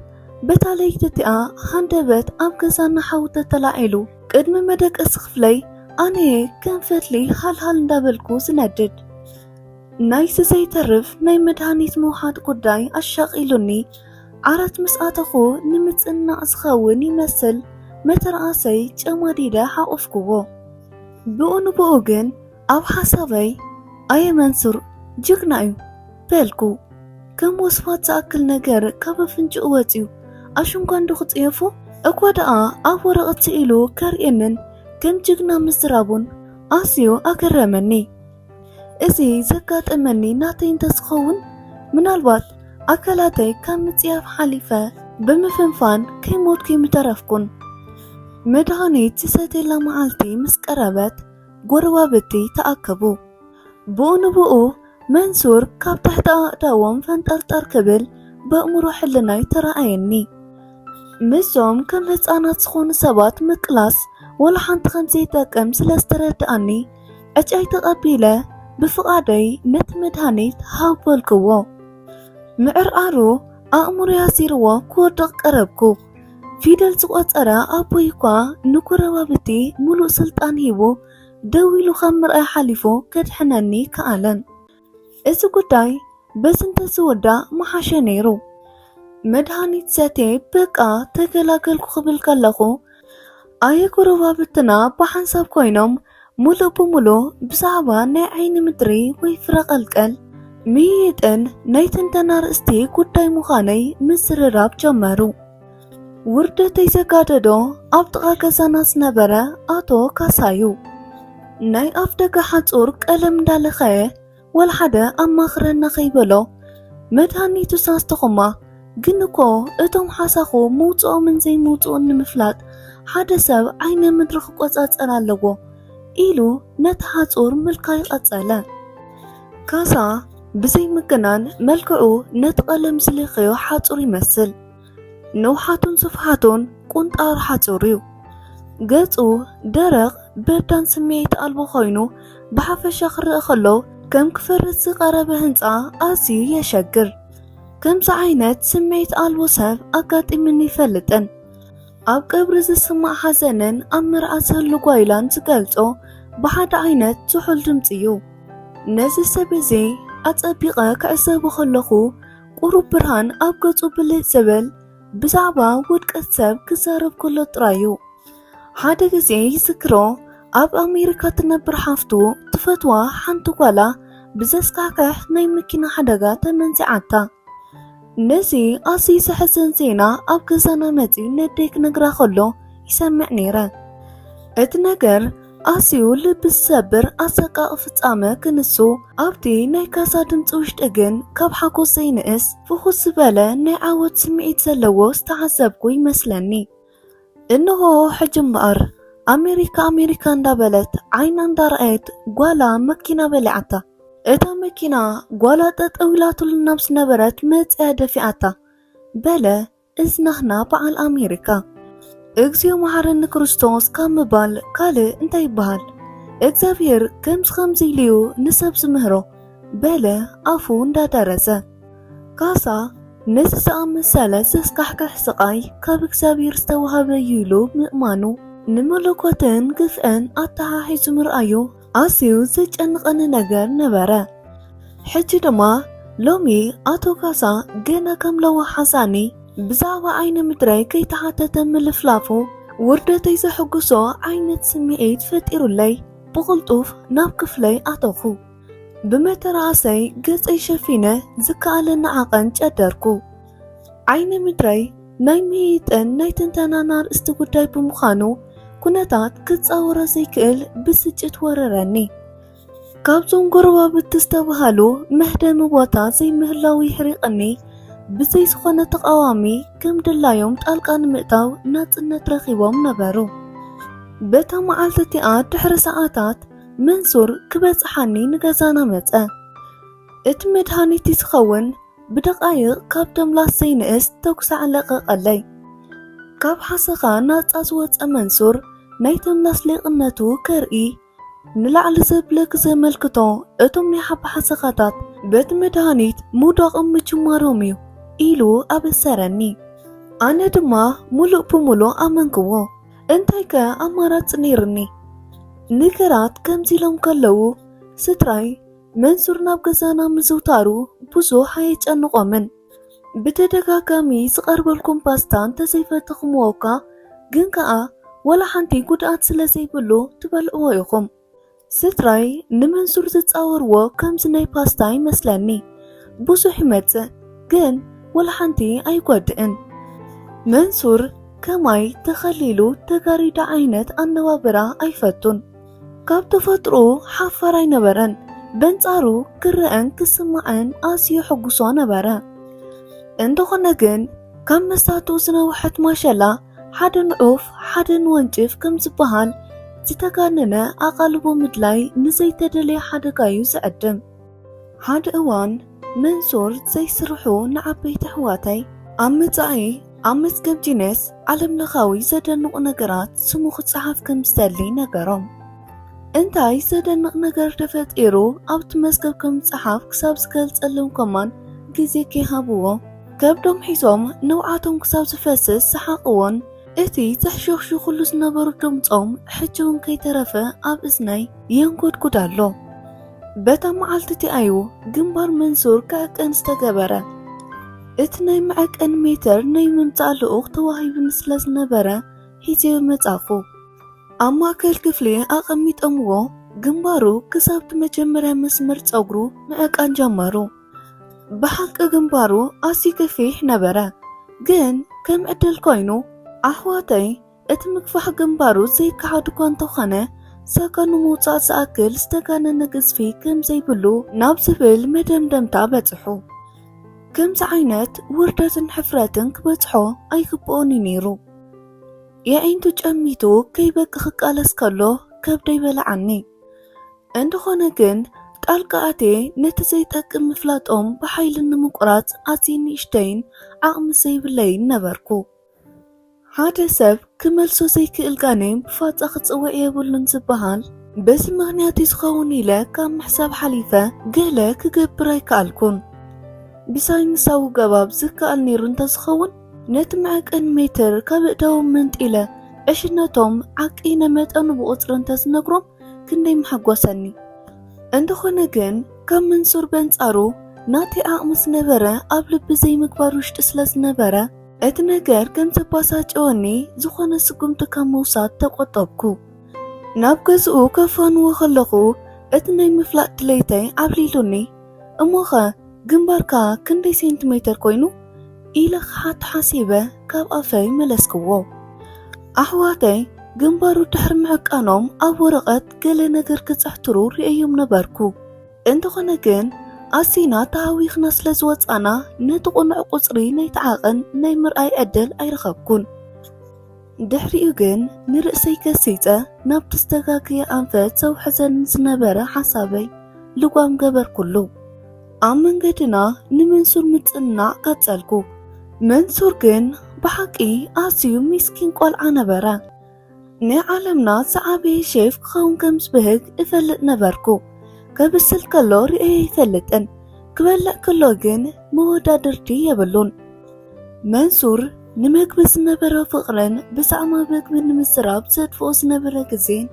በታ ለይቲ እቲኣ ሃንደበት ኣብ ገዛና ሓዊ ተተላዒሉ፣ ቅድሚ መደቀሲ ክፍለይ ኣነየ ከም ፈትሊ ሃልሃል እንዳበልኩ ዝነድድ። ናይዚ ዘይተርፍ ናይ መድሃኒት ምውሓጥ ጉዳይ ኣሻቒሉኒ፣ ዓራት ምስ ኣተኹ ንምጽንናዕ ዝኸውን ይመስል መተርኣሰይ ጨማዲደ ሓቖፍኩዎ። ብኡ ንብኡ ግን ኣብ ሓሳበይ፣ ኣየ መንሱር ጅግና እዩ በልኩ። ከም ወስፋት ዝኣክል ነገር ካብ ኣፍንጭኡ ወጺኡ ኣሽንኳ እንዶ ክጽየፎ፣ እኳ ደኣ ኣብ ወረቐት ስኢሉ ከርእየንን ከም ጅግና ምዝራቡን ኣዝዩ ኣገረመኒ። እዚ ዘጋጠመኒ ናተይ እንተዝኸውን፣ ምናልባት ኣካላተይ ካብ ምጽያፍ ሓሊፈ ብምፍንፋን ከይሞትኩ ምተረፍኩን። መድሃኒት ዝሰትየላ መዓልቲ ምስ ቀረበት፣ ጎረባብቲ ተኣከቡ። ብኡ ንብኡ መንሱር ካብ ትሕቲ ኣእዳዎም ፈንጠርጠር ክብል በእምሮ ሕልናይ ተራኣየኒ። ምስዞም ከም ህፃናት ዝኾኑ ሰባት ምቅላስ ወላ ሓንቲ ከም ዘይጠቅም ስለ ዝተረድኣኒ፣ ዕጫይ ተቐቢለ ብፍቓደይ ነቲ መድሃኒት ሃብ በልክዎ። ምዕርዓሩ ኣእምሮይ ኣሲርዎ ክወድቕ ቀረብኩ። ፊደል ዝቖጸረ ኣቦይ እኳ ንጎረባብቲ ሙሉእ ስልጣን ሂቡ ደው ኢሉ ካብ ምርኣይ ሓሊፉ ከድሕነኒ ከኣለን። እዚ ጉዳይ በዚ እንተዝውዳእ ምሓሸ ነይሩ። መድሃኒት ሰትየ በቃ ተገላገልኩ ክብል ከለኹ፣ ኣየ ጎረባብትና ብሓንሳብ ኮይኖም ሙሉእ ብሙሉእ ብዛዕባ ናይ ዓይኒ ምድሪ ወይ ፍረ ቀልቀል ምይይጥን ናይ ትንተና ርእስቲ ጉዳይ ምዃነይ ምዝርራብ ጀመሩ። ውርደተይ ዘጋደዶ ኣብ ጥቓ ገዛና ዝነበረ ኣቶ ካሳዩ። ናይ ኣፍ ደገ ሓጹር ቀለም እንዳለኸየ፣ ወላ ሓደ ኣማኽረና ከይበሎ፣ መድሃኒቱ ሳስተኹማ፣ ግን እኮ እቶም ሓሳኹ ምውጽኦምን ዘይምውጽኡን ንምፍላጥ ሓደ ሰብ ዓይነ ምድሪ ክቆጻጸር ኣለዎ ኢሉ ነቲ ሓጹር ምልካይ ቀጸለ። ካሳ ብዘይ ምግናን መልክዑ ነቲ ቀለም ዝለኸዮ ሓጹር ይመስል። ንውሓቱን ስፍሓቱን ቁንጣሮ ሓጹር እዩ። ገጹ ደረቕ በዳን ስምዒት ኣልቦ ኮይኑ ብሓፈሻ ክረኣ ከሎ ከም ክፈርስ ዝቐረበ ህንጻ ኣዝዩ የሸግር። ከምዚ ዓይነት ስምዒት ኣልቦ ሰብ ኣጋጢምኒ ይፈልጥን። ኣብ ቀብሪ ዝስማዕ ሓዘንን ኣብ መርዓ ዝህሉ ጓይላን ዝገልጾ ብሓደ ዓይነት ዝሑል ድምጺ እዩ። ነዚ ሰብ እዚ ኣጸቢቐ ክዕዘቦ ከለኹ ቁሩብ ብርሃን ኣብ ገጹ ብልጭ ዝብል ብዛዕባ ውድቀት ሰብ ክዛረብ ከሎ ጥራይ እዩ። ሓደ ግዜ ይዝክሮ፣ ኣብ ኣሜሪካ ትነብር ሓፍቱ ትፈትዋ ሓንቲ ጓላ ብዘስካሕክሕ ናይ መኪና ሓደጋ ተመንዚዓታ። ነዚ ኣዝዩ ዘሕዝን ዜና ኣብ ገዛና መጺኡ ነደይ ክነግራ ከሎ ይሰምዕ ነይረ። እቲ ነገር ኣዝዩ ልቢ ዝሰብር ኣሰቃቂ ፍጻመ ክንሱ ኣብቲ ናይ ካሳ ድምጺ ውሽጢ ግን ካብ ሓጎስ ዘይንእስ ፍኹስ ዝበለ ናይ ዓወት ስምዒት ዘለዎ ዝተዓዘብኩ ይመስለኒ። እንሆ ሕጂ እምበኣር ኣሜሪካ ኣሜሪካ እንዳበለት ዓይና እንዳረኣየት ጓላ መኪና በሊዓታ። እታ መኪና ጓላ ጠጠው ኢላትሉ ናብ ዝነበረት መጽያ ደፊኣታ በለ። እዚ ናህና በዓል ኣሜሪካ። እግዚኦ መሓረኒ ክርስቶስ ካብ ምባል ካልእ እንታይ ይበሃል? እግዚኣብሔር ከምዚ ከምዚ ኢሉ እዩ ንሰብ ዝምህሮ በለ ኣፉ እንዳደረዘ። ካሳ ነዚ ዝኣመሰለ ዘስካሕክሕ ስቓይ ካብ እግዚኣብሔር ዝተዋህበ እዩ ኢሉ ምእማኑ ንመለኮትን ግፍዕን ኣተሓሒዙ ምርኣዩ ኣዝዩ ዘጨንቐኒ ነገር ነበረ። ሕጂ ድማ ሎሚ ኣቶ ካሳ ገና ከም ለዋህ ሓዛኒ ብዛዕባ ዓይኒ ምድረይ ከይተሓተተ ምልፍላፉ ውርደተይ ዘሐጉሶ ዓይነት ስምዒት ፈጢሩለይ ብቕልጡፍ ናብ ክፍለይ ኣተኹ። ብመተርኣሰይ ገጸይ ሸፊነ ዝከኣለኒ ዓቐን ጨደርኩ። ዓይኒ ምድረይ ናይ ምይይጥን ናይ ትንተናን ኣርእስቲ ጉዳይ ብምዃኑ ኩነታት ክጻወሮ ዘይክእል ብስጭት ወረረኒ። ካብዞም ጎረባብቲ ዝተባህሉ መህደሚ ቦታ ዘይምህላው የሕሪቕኒ። ብዘይ ዝኾነ ተቓዋሚ ከም ድላዮም ጣልቃ ንምእታው ናጽነት ረኺቦም ነበሩ። በታ መዓልቲ እቲኣ ድሕሪ ሰዓታት መንሱር ክበጽሓኒ ንገዛና መጸ። እቲ መድሃኒት ዝኸውን ብደቓይቕ ካብ ተምላስ ዘይንእስ ተኩሲ ዓለቐቐለይ። ካብ ሓሰኻ ናጻ ዝወጸ መንሱር ናይ ተምላስ ሊቕነቱ ከርኢ ንላዕሊ ዘብለክ ዘመልክቶ እቶም ናይ ሓባ ሓሰኻታት በቲ መድሃኒት ምውዳቖም ምጅማሮም እዩ ኢሉ ኣበሰረኒ። ኣነ ድማ ሙሉእ ብሙሉእ ኣመንክዎ። እንታይከ ኣማራጺ ነይርኒ? ነገራት ከምዚ ኢሎም ከለዉ ስድራይ መንሱር ናብ ገዛና ምዝውታሩ ብዙሕ ኣየጨንቖምን። ብተደጋጋሚ ዝቐርበልኩም ፓስታ እንተዘይፈተኽምዎ እኳ ግን ከኣ ወላ ሓንቲ ጉድኣት ስለ ዘይብሉ ትበልዕዎ ኢኹም። ስድራይ ንመንሱር ዝጻወርዎ ከምዚ ናይ ፓስታ ይመስለኒ። ብዙሕ ይመጽእ ግን ወላ ሓንቲ ኣይጎድእን። መንሱር ከማይ ተኸሊሉ ተጋሪዳ ዓይነት ኣነባብራ ኣይፈቱን። ካብ ተፈጥሮ ሓፋር ኣይነበረን። በንጻሩ ክረአን ክስማዕን ኣዝዩ ሕጉሶ ነበረ። እንተኾነ ግን ካብ መሳቱ ዝነውሐት ማሸላ ሓደ ንዑፍ ሓደ ንወንጭፍ ከም ዝበሃል ዝተጋነነ ኣቓልቦ ምድላይ ንዘይተደለየ ሓደጋ እዩ ዝዕድም። ሓደ እዋን መንሱር ዘይስርሑ ንዓበይቲ ኣሕዋተይ ኣብ መጻኢ ኣብ መዝገብ ጂነስ ዓለም ለኻዊ ዘደንቑ ነገራት ስሙ ክጸሓፍ ከም ዝደሊ ነገሮም። እንታይ ዘደንቕ ነገር ተፈጢሩ ኣብቲ መዝገብ ከም ዝጸሓፍ ክሳብ ዝገልጸሎም ከማን ግዜ ከይሃብዎ ከብዶም ሒዞም ንብዓቶም ክሳብ ዝፈስስ ሰሓቕዎን እቲ ዘሕሸኽሽኹሉ ዝነበሩ ድምጾም ሕጂ እውን ከይተረፈ ኣብ እዝነይ የንጎድጉድ ኣሎ። በታ መዓልቲ እቲኣ እዩ ግንባር መንሱር ክዕቀን ዝተገበረ። እቲ ናይ መዐቀኒ ሜተር ናይ ምምጻእ ልኡኽ ተዋሂቡኒ ስለ ዝነበረ ሒዘዮ መጻኹ። ኣብ ማእከል ክፍሊ ኣቐሚጦምዎ ግንባሩ ክሳብ እቲ መጀመርያ መስመር ጸጉሩ ምዕቃን ጀመሩ። ብሓቂ ግንባሩ ኣዝዩ ገፊሕ ነበረ፣ ግን ከም ዕድል ኮይኑ ኣሕዋተይ እቲ ምግፋሕ ግንባሩ ዘይከሓድ እኳ እንተኾነ ሰከኑ ምውጻእ ዝኣክል ዝተጋነነ ግዝፊ ከም ዘይብሉ ናብ ዝብል መደምደምታ በጽሑ። ከምዚ ዓይነት ውርደትን ሕፍረትን ክበጽሖ ኣይግብኦን እዩ ነይሩ። የዒንቱ ጨሚቱ ከይበቂ ክቃለስ ከሎ ከብደይ በላዓኒ። እንተኾነ ግን ጣልቃ ኣትየ ነቲ ዘይጠቅም ምፍላጦም ብሓይሊ ንምቁራጽ ኣዝየ ንእሽተይን ዓቕሚ ዘይብለይን ነበርኩ። ሓደ ሰብ ክመልሶ ዘይክእል ጋኔን ብፋጻ ክጽውዕ የብሉን ዝበሃል በዚ ምኽንያት እዩ ዝኸውን ኢለ ካብ ምሕሳብ ሓሊፈ ገለ ክገብር ኣይከኣልኩን። ብሳይንሳዊ ገባብ ዝከኣል ነይሩ እንተዝኸውን ነቲ መዐቀኒ ሜትር ካብ ኣእዳዎም መንጢለ ዕሽነቶም ዓቂነ መጠኑ ብቑጽሪ እንተዝነግሮም ክንደይ ምሓጎሰኒ። እንተኾነ ግን ካብ መንሱር በንጻሩ ናተይ ዓቕሚ ዝነበረ ኣብ ልቢ ዘይምግባር ውሽጢ ስለ ዝነበረ እቲ ነገር ከም ዘባሳጨወኒ ዝኾነ ስጉምቲ ካብ ምውሳድ ተቖጠብኩ። ናብ ገዝኡ ከፋንዎ ከለኹ እቲ ናይ ምፍላጥ ድሌተይ ዓብሊሉኒ። እሞኸ ግንባርካ ክንደይ ሴንቲሜተር ኮይኑ? ኢለ ክሓቶ ሓሲበ ካብ ኣፈይ መለስክዎ። ኣሕዋተይ ግንባሩ ድሕሪ ምዕቃኖም ኣብ ወረቐት ገለ ነገር ክጽሕትሩ ርእየዮም ነበርኩ። እንተኾነ ግን ኣዚና ተሃዊኽና ስለ ዝወጻና ነቲ ቅኑዕ ቁጽሪ ናይቲ ዓቐን ናይ ምርኣይ ዕድል ኣይረኸብኩን። ድሕሪኡ ግን ንርእሰይ ገሲጸ ናብቲ ዝተጋገየ ኣንፈት ዘውሕዘኒ ዝነበረ ሓሳበይ ልጓም ገበርኩሉ። ኣብ መንገድና ንመንሱር ምጽንናዕ ቀጸልኩ። መንሱር ግን ብሓቂ ኣዝዩ ሚስኪን ቆልዓ ነበረ። ናይ ዓለምና ዝዓበየ ሼፍ ክኸውን ከም ዝብህግ እፈልጥ ነበርኩ። ከብስል ከሎ ርእየ ኣይፈልጥን። ክበልዕ ከሎ ግን መወዳድርቲ የብሉን። መንሱር ንመግቢ ዝነበሮ ፍቕርን ብዛዕባ መግቢ ንምዝራብ ዘጥፍኦ ዝነበረ ግዜን፣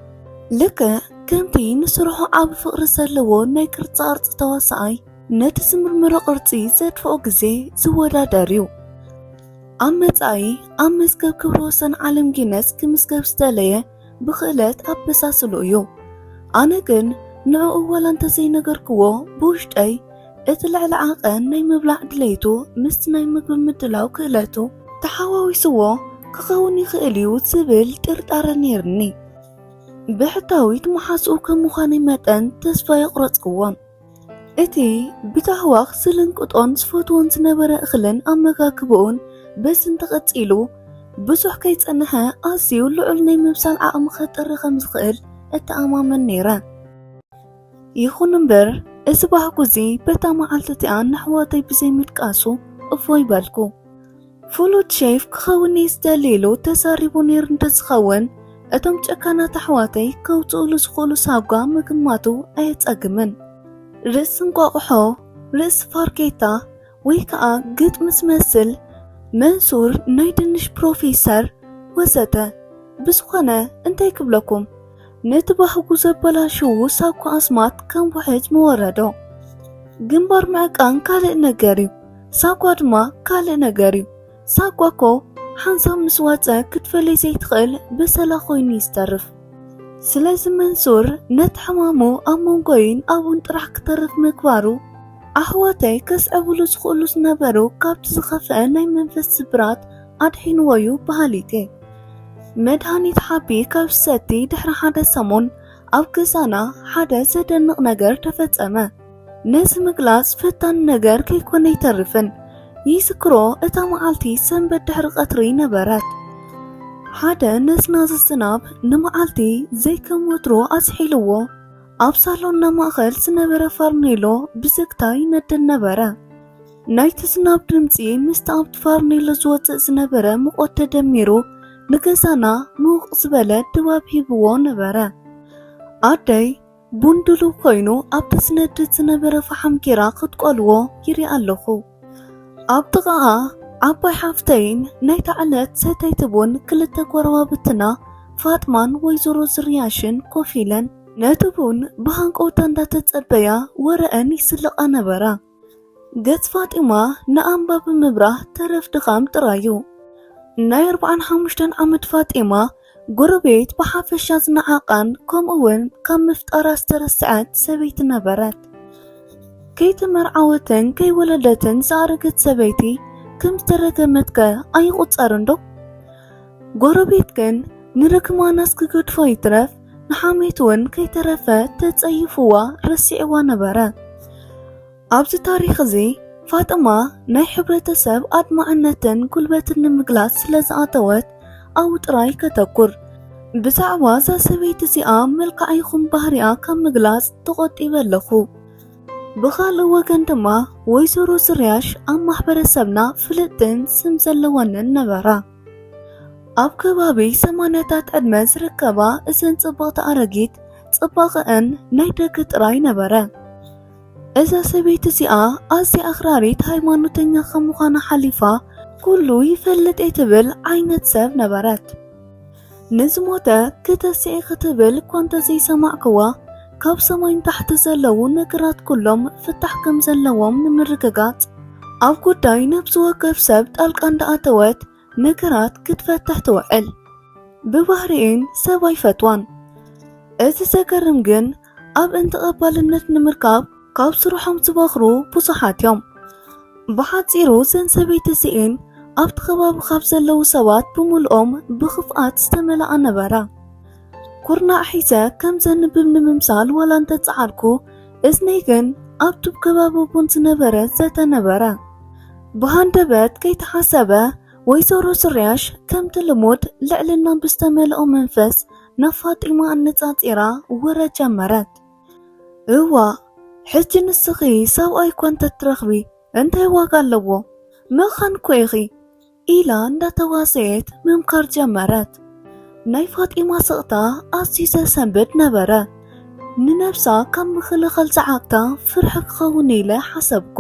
ልክዕ ከምቲ ንስርሑ ዓቢ ፍቕሪ ዘለዎ ናይ ቅርጻ ቅርጺ ተዋሳኣይ፣ ነቲ ዝምርምሮ ቅርጺ ዘጥፍኦ ግዜ ዝወዳደር እዩ። ኣብ መጻኢ ኣብ መዝገብ ክብረ ወሰን ዓለም ጊነስ ክምዝገብ ዝደለየ ብኽእለት ኣበሳስሉ እዩ። ኣነ ግን ንዕኡ ዋላ እንተዘይነገርክዎ፣ ብውሽጠይ እቲ ልዕሊ ዓቐን ናይ ምብላዕ ድሌቱ ምስቲ ናይ ምግቢ ምድላው ክእለቱ ተሓዋዊስዎ ክኸውን ይኽእል እዩ ዝብል ጥርጣረ ነይርኒ። ብሕታዊት መሓዝኡ ከም ምዃነይ መጠን ተስፋ የቑረጽክዎን። እቲ ብታህዋኽ ዝልንቅጦን ዝፈትዎን ዝነበረ እኽልን ኣመጋግባኡን በዚ እንተቐጺሉ፣ ብዙሕ ከይጸንሐ ኣዝዩ ልዑል ናይ ምብሳል ዓቕሚ ከጥሪ ከም ዝኽእል እተኣማመን ነይረ። ይኹን እምበር፣ እዚ ባህጉ እዚ በታ መዓልቲ እቲኣ ንኣሕዋተይ ብዘይምድቃሱ እፎይ በልኩ። ፍሉጥ ሼፍ ክኸውን እየ ዝደሊ ኢሉ ተዛሪቡ ነይሩ እንተዝኸውን፣ እቶም ጨካናት ኣሕዋተይ ከውፅኡሉ ዝኽእሉ ሳጓ ምግማቱ ኣየፀግምን። ርእሲ እንቋቑሖ፣ ርእሲ ፋርጌታ፣ ወይ ከዓ ግጥሚ ዝመስል መንሱር ናይ ድንሽ ፕሮፌሰር ወዘተ። ብዝኾነ እንታይ ክብለኩም፣ ነቲ ባህጉ ዘበላሽዉ ሳጓ ኣስማት ከም ውሕጅ ምወረዶ። ግንባር ምዕቃን ካልእ ነገር እዩ፣ ሳጓ ድማ ካልእ ነገር እዩ። ሳጓ እኮ ሓንሳብ ምስ ወፀ ክትፈልይ ዘይትኽእል በሰላ ኮይኑ እዩ ዝተርፍ። ስለዚ መንሱር ነቲ ሕማሙ ኣብ መንጎይን ኣብኡን ጥራሕ ክተርፍ ምግባሩ፣ ኣሕዋተይ ከስዕብሉ ዝኽእሉ ዝነበሩ ካብቲ ዝኸፍአ ናይ መንፈስ ስብራት ኣድሒንዎ እዩ በሃሊት እየ። መድሃኒት ሓቢ ካብ ዝሰቲ ድሕሪ ሓደ ሰሙን ኣብ ገዛና ሓደ ዘደንቕ ነገር ተፈጸመ። ነዚ ምግላጽ ፈታኒ ነገር ከይኮነ ኣይተርፍን። ይዝክሮ፣ እታ መዓልቲ ሰንበት ድሕሪ ቀትሪ ነበረት። ሓደ ነዝናዚ ዝናብ ንመዓልቲ ዘይከም ወትሩ ኣዝሒልዎ፣ ኣብ ሳሎንና ማእከል ዝነበረ ፋርኔሎ ብዝግታ ይነድድ ነበረ። ናይቲ ዝናብ ድምጺ ምስቲ ኣብቲ ፋርኔሎ ዝወጽእ ዝነበረ ሙቐት ተደሚሩ፣ ንገዛና ምውቕ ዝበለ ድባብ ሂብዎ ነበረ። ኣደይ ቡን ድሉው ኮይኑ ኣብቲ ዝነድድ ዝነበረ ፈሓም ጌራ ክትቆልዎ ይርኢ ኣለኹ። ኣብ ጥቓኣ ዓባይ ሓፍተይን ናይታ ዕለት ሰተይቲ ቡን ክልተ ጎረባብትና ፋጥማን ወይዘሮ ዝርያሽን ኮፍ ኢለን ነቲ ቡን ብሃንቀውታ እንዳተጸበያ ወረአን ይስለቓ ነበራ። ገጽ ፋጢማ ንኣንባ ብምብራህ ተረፍ ድኻም ጥራዩ። ናይ ኣርብዓን ሓሙሽተን ዓመት ፋጢማ ጎረቤት ብሓፈሻ ዝነዓቓን ከምኡ እውን ካብ ምፍጣራ ዝተረስዐት ሰበይቲ ነበረት። ከይተመርዓወትን ከይወለደትን ዝኣረገት ሰበይቲ ከም ዝተረገመትከ ኣይቑጸርን ዶ? ጎረቤት ግን ንርግማናስ ክገድፎ ይትረፍ ንሓሜት እውን ከይተረፈ ተጸይፍዋ ረሲዕዋ ነበረ። ኣብዚ ታሪኽ እዚ ፋጥማ ናይ ሕብረተሰብ ኣድማዕነትን ጉልበትን ንምግላጽ ስለ ዝኣተወት ኣብኡ ጥራይ ከተኩር። ብዛዕባ እዛ ሰበይቲ እዚኣ መልክዓ ይኹን ባህሪኣ ካብ ምግላጽ ተቖጢበ ኣለኹ። ብኻልእ ወገን ድማ ወይዘሮ ዝርያሽ ኣብ ማሕበረሰብና ፍልጥትን ስም ዘለወንን ነበራ። ኣብ ከባቢ ሰማንያታት ዕድመ ዝርከባ እዘን ጽብቕቲ ኣረጊት ጽባቐአን ናይ ደገ ጥራይ ነበረ። እዛ ሰበይቲ እዚኣ ኣዝያ ኣኽራሪት ሃይማኖተኛ ከም ምዃና ሓሊፋ ኩሉ ይፈልጥ እየ ትብል ዓይነት ሰብ ነበረት። ንዝሞተ ክተስዒ ክትብል እኳ እንተዘይሰማዕክዋ፣ ካብ ሰማይ ንታሕቲ ዘለዉ ነገራት ኩሎም ፍታሕ ከም ዘለዎም ንምርግጋጽ ኣብ ጉዳይ ነፍሲ ወከፍ ሰብ ጣልቃ እንዳኣተወት ነገራት ክትፈትሕ ትውዕል። ብባህሪኤን ሰብ ኣይፈትዋን። እቲ ዘገርም ግን ኣብእን ተቐባልነት ንምርካብ ካብ ስርሖም ዝበኽሩ ብዙሓት እዮም። ብሓጺሩ እዘን ሰበይቲ እዚኤን ኣብቲ ከባቢ ካብ ዘለዉ ሰባት ብምልኦም ብኽፍኣት ዝተመልኣ ነበራ። ኩርናዕ ሒዘ ከም ዘንብብ ንምምሳል ዋላ እንተጸዓርኩ፣ እዝነይ ግን ኣብ ቱብ ከባቢ ቡን ዝነበረ ዘተ ነበረ። ብሃንደበት ከይተሓሰበ ወይዘሮ ዝርያሽ ከምቲ ልሙድ ልዕልና ብዝተመልኦ መንፈስ ናብ ፋጢማ ኣነጻጺራ ወረ ጀመረት። እዋ፣ ሕጂ ንስኺ ሰብኣይ እኳ እንተትረኽቢ እንታይ ዋጋ ኣለዎ? መኻን እኮ ኢኺ ኢላ እንዳተዋሰየት ምምካር ጀመረት። ናይ ፋጢማ ስቕታ ኣዝዩ ዘሰንብድ ነበረ። ንነብሳ ካብ ምክልኻል ዝዓግታ ፍርሒ ክኸውን ኢለ ሓሰብኩ።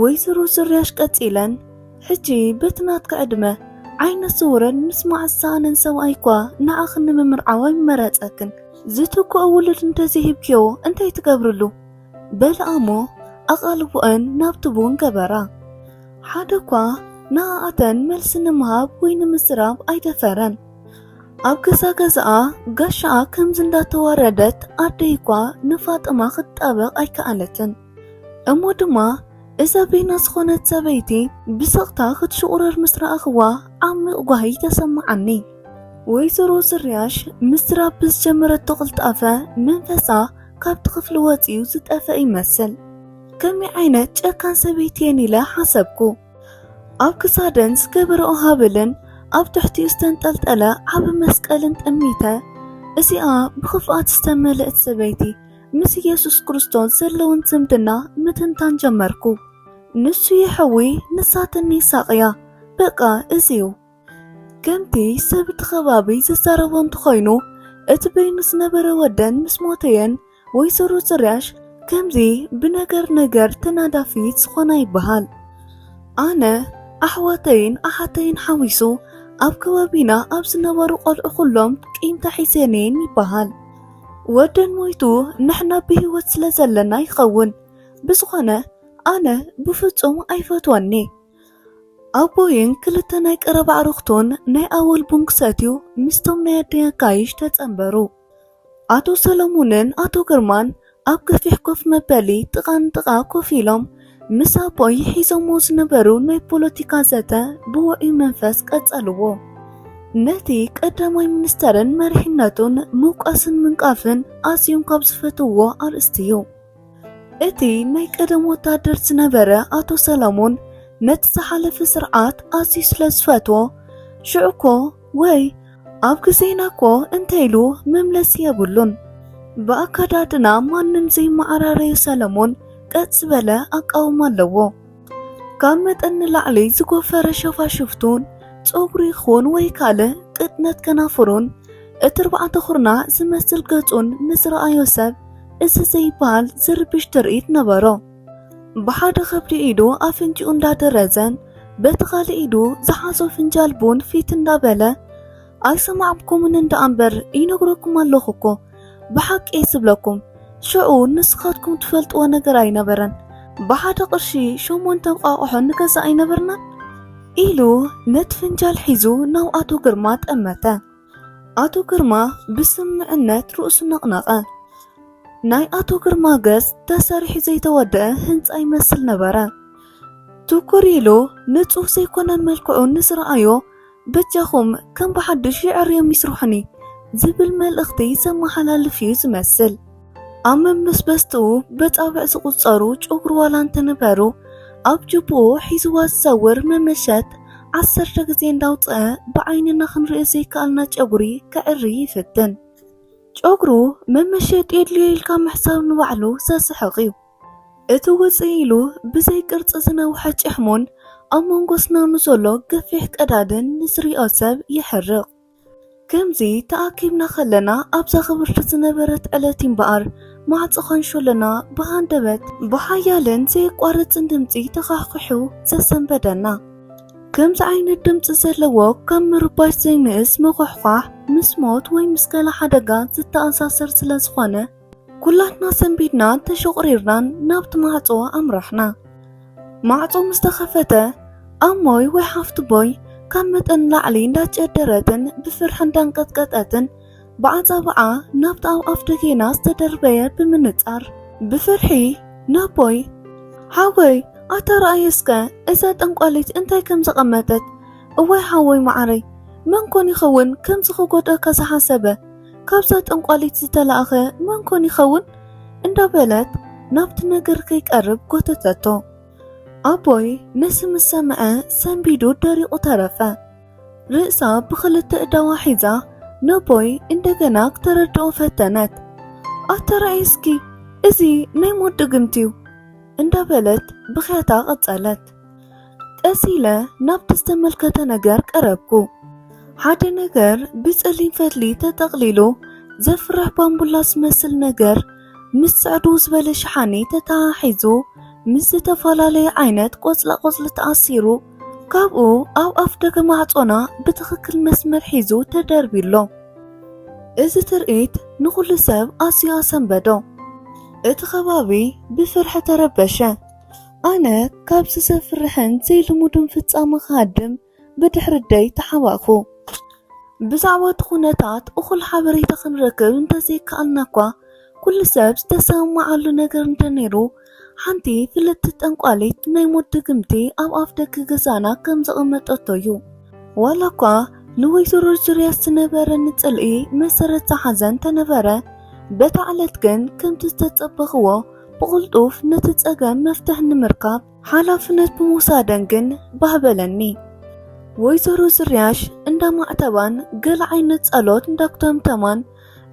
ወይዘሮ ዝርያሽ ቀጺለን፣ ሕጂ በቲ ናትኪ ዕድመ ዓይነ ስውርን ምስማዕ ዝሰኣነን ሰብኣይ እኳ ንዓኺ ንምምርዓው ኣይመረጸክን። ዝትክኦ ውሉድ እንተዘይሂብክዮ እንታይ ትገብርሉ? በላ እሞ ኣቓልቦኣን ናብቲ ቡን ገበራ። ሓደ እኳ ንኣኣተን መልሲ ንምሃብ ወይ ንምዝራብ ኣይደፈረን። ኣብ ገዛ ገዛኣ ጋሻኣ ከምዚ እንዳተዋረደት ኣደይ እኳ ንፋጥማ ክትጣበቕ ኣይከኣለትን። እሞ ድማ እዛ ቤና ዝኾነት ሰበይቲ ብስቕታ ክትሽቑረር ምስ ረኣኽዋ ዓሚቕ ጓሂ ተሰማዓኒ። ወይዘሮ ዝርያሽ ምስራብ ብዝጀመረቶ ቅልጣፈ መንፈሳ ካብቲ ክፍሊ ወፂኡ ዝጠፈ ይመስል። ከመይ ዓይነት ጨካን ሰበይቲ እየን ኢለ ሓሰብኩ። ኣብ ክሳደን ዝገበረኦ ሃብልን ኣብ ትሕቲኡ ዝተንጠልጠለ ዓቢ መስቀልን ጠሚተ፣ እዚኣ ብኽፍኣት ዝተመልእት ሰበይቲ ምስ ኢየሱስ ክርስቶስ ዘለውን ዝምድና ምትንታን ጀመርኩ። ንሱ የሕዊ፣ ንሳትኒ ሳቕያ። በቃ እዚዩ። ከምቲ ሰብ እቲ ከባቢ ዝዛረቦ እንተኾይኑ፣ እቲ በይኑ ዝነበረ ወደን ምስ ሞተየን ወይዘሮ ዝርያሽ ከምዚ ብነገር ነገር ተናዳፊት ዝኾና ይበሃል። ኣነ ኣሕዋተይን ኣሓተይን ሓዊሱ ኣብ ከባቢና ኣብ ዝነበሩ ቆልዑ ኩሎም ቂም ተሒዘን እየን ይበሃል። ወደን ሞይቱ ንሕና ብህይወት ስለ ዘለና ይኸውን። ብዝኾነ ኣነ ብፍጹም ኣይፈትወኒ። ኣቦይን ክልተ ናይ ቀረባ ኣዕሩኽቱን ናይ ኣወል ቡን ክሰትዩ ምስቶም ናይ ኣደይ ኣጋይሽ ተጸንበሩ። ኣቶ ሰለሙንን ኣቶ ግርማን ኣብ ገፊሕ ኮፍ መበሊ ጥቓ ንጥቓ ኮፍ ኢሎም ምስ ኣቦይ ሒዞሞ ዝነበሩ ናይ ፖለቲካ ዘተ ብውዑይ መንፈስ ቀጸልዎ። ነቲ ቀዳማይ ሚኒስተርን መሪሕነቱን ምውቃስን ምንቃፍን ኣዝዮም ካብ ዝፈትውዎ ኣርእስቲ እዩ። እቲ ናይ ቀደም ወታደር ዝነበረ ኣቶ ሰለሙን ነቲ ዝሓለፈ ስርዓት ኣዝዩ ስለ ዝፈትዎ፣ ሽዑ እኮ ወይ ኣብ ግዜና እኮ እንተ ኢሉ መምለሲ የብሉን። ብኣከዳድና ማንም ዘይመዓራረዮ ሰለሙን ቀጥ ዝበለ ኣቃውማ ኣለዎ። ካብ መጠን ንላዕሊ ዝጎፈረ ሸፋሽፍቱን ጸጉሩ ይኹን ወይ ካልእ ቅጥነት ከናፍሩን እቲ ኣርባዕተ ኩርናዕ ዝመስል ገጹን ንዝረኣዮ ሰብ እዚ ዘይበሃል ዝርብሽ ትርኢት ነበሮ። ብሓደ ከብዲ ኢዱ ኣፍንጭኡ እንዳደረዘን በቲ ካልእ ኢዱ ዝሓዞ ፍንጃል ቡን ፊት እንዳበለ፣ ኣይሰማዕኩምን እንዳ እምበር ይነግረኩም ኣለኹ እኮ፣ ብሓቂ እየ ዝብለኩም። ሽዑ ንስኻትኩም ትፈልጥዎ ነገር ኣይነበረን። ብሓደ ቅርሺ ሸሞንተ እንቋቑሖ ንገዝእ ኣይነበርናን? ኢሉ ነቲ ፍንጃል ሒዙ ናብ ኣቶ ግርማ ጠመተ። ኣቶ ግርማ ብስምዕነት ርእሱ ነቕነቐ። ናይ ኣቶ ግርማ ገጽ ተሰሪሑ ዘይተወደአ ህንጻ ይመስል ነበረ። ትኩር ኢሉ ንጹህ ዘይኮነ መልክዑ ንዝረኣዮ፣ በጃኹም ከም ብሓድሽ የዐርዮም ይስርሑኒ ዝብል መልእኽቲ ዘመሓላልፍ እዩ ዝመስል። ኣብ መበስበስቲኡ በጻብዕ ዝቑጸሩ ጨጉሩ ዋላ እንተነበሩ፣ ኣብ ጅቡኡ ሒዝዋ ዝዘውር መመሸት ዓሰርተ ግዜ እንዳውጽአ ብዓይንና ክንርእዮ ዘይከኣልና ጨጉሪ ከዕሪ ይፍትን። ጨጉሩ መመሸጥ የድልዮ ኢልካ ምሕሳብ ንባዕሉ ዘስሕቕ እዩ። እቲ ውጽእ ኢሉ ብዘይ ቅርጺ ዝነውሐ ጭሕሙን ኣብ መንጎ ኣስናኑ ዘሎ ገፊሕ ቀዳድን ንዝሪኦ ሰብ የሕርቕ። ከምዚ ተኣኪብና ከለና ኣብዛ ክብርቲ ዝነበረት ዕለት እምበኣር ማዕጾ ካንሾሎና ብሃንደበት ብሓያልን ዘየቋርጽን ድምጺ ተዃሕኲሑ ዘሰንበደና። ከምዚ ዓይነት ድምጺ ዘለዎ ካብ ምርባሽ ዘይንእስ ምኹሕኳሕ ምስ ሞት ወይ ምስ ገለ ሓደጋ ዝተኣሳሰር ስለ ዝኾነ፣ ኩላትና ሰንቢድናን ተሸቑሪርናን ናብቲ ማዕጾ ኣምራሕና። ማዕጾ ምስ ተኸፈተ፣ ኣሞይ ወይ ሓፍትቦይ ካብ መጠን ንላዕሊ እንዳጨደረትን ብፍርሒ እንዳንቀጥቀጠትን ብዓጻብዓ ናብቲ ኣብ ኣፍደጌና ዝተደርበየ ብምንጻር ብፍርሒ ናቦይ፣ ሓወይ፣ ኣታ ረኣዮ እስከ እዛ ጠንቋሊት እንታይ ከም ዘቐመጠት። እዋይ ሓወይ መዓረይ፣ መን ኮን ይኸውን ከምዚ ክጎድኣካ ዝሓሰበ? ካብዛ ጠንቋሊት ዝተላእኸ መን ኮን ይኸውን? እንዳበለት ናብቲ ነገር ከይቀርብ ጎተተቶ። ኣቦይ ነዚ ምስ ሰምዐ ሰንቢዱ ደሪቑ ተረፈ። ርእሳ ብኽልተ እዳዋ ሒዛ ነቦይ እንደገና ክተረድኦ ፈተነት። ኣታ ረኣይ እስኪ፣ እዚ ናይ ሞት ድግምት እዩ እንዳበለት ብኽያታ ቀጸለት። ቀስ ኢለ ናብቲ ዝተመልከተ ነገር ቀረብኩ። ሓደ ነገር ብጸሊም ፈትሊ ተጠቕሊሉ ዘፍርሕ ባምቡላ ዝመስል ነገር ምስ ጽዕድው ዝበለ ሸሓኒ ተተሓሒዙ ምስ ዝተፈላለየ ዓይነት ቆጽላ ቆጽሊ ተኣሲሩ ካብኡ ኣብ ኣፍ ደገ ማዕጾና ብትኽክል መስመር ሒዙ ተደርብዩ ኣሎ። እዚ ትርኢት ንኹሉ ሰብ ኣዝዩ ኣሰንበዶ። እቲ ከባቢ ብፍርሒ ተረበሸ። ኣነ ካብዚ ዘፍርሕን ዘይልሙድን ፍጻመ ክሃድም ብድሕሪ ኣደይ ተሓባእኩ። ብዛዕባ እቲ ኩነታት እኹል ሓበሬታ ክንረክብ እንተዘይከኣልና እኳ፣ ኩሉ ሰብ ዝተሰማማዓሉ ነገር እንተነይሩ፣ ሓንቲ ፍልጥቲ ጠንቋሊት ናይ ሞት ድግምቲ ኣብ ኣፍ ደገ ገዛና ከም ዘቐመጠቶ እዩ። ዋላ እኳ ንወይዘሮ ዙርያሽ ዝነበረኒ ጽልኢ መሰረት ዝሓዘ እንተነበረ፣ በታ ዕለት ግን ከምቲ ዝተጸበኽዎ ብቕልጡፍ ነቲ ጸገም መፍትሒ ንምርካብ ሓላፍነት ብምውሳደን ግን ባህ በለኒ። ወይዘሮ ዙርያሽ እንዳ ማዕተባን ገለ ዓይነት ጸሎት እንዳጉተምተማን፣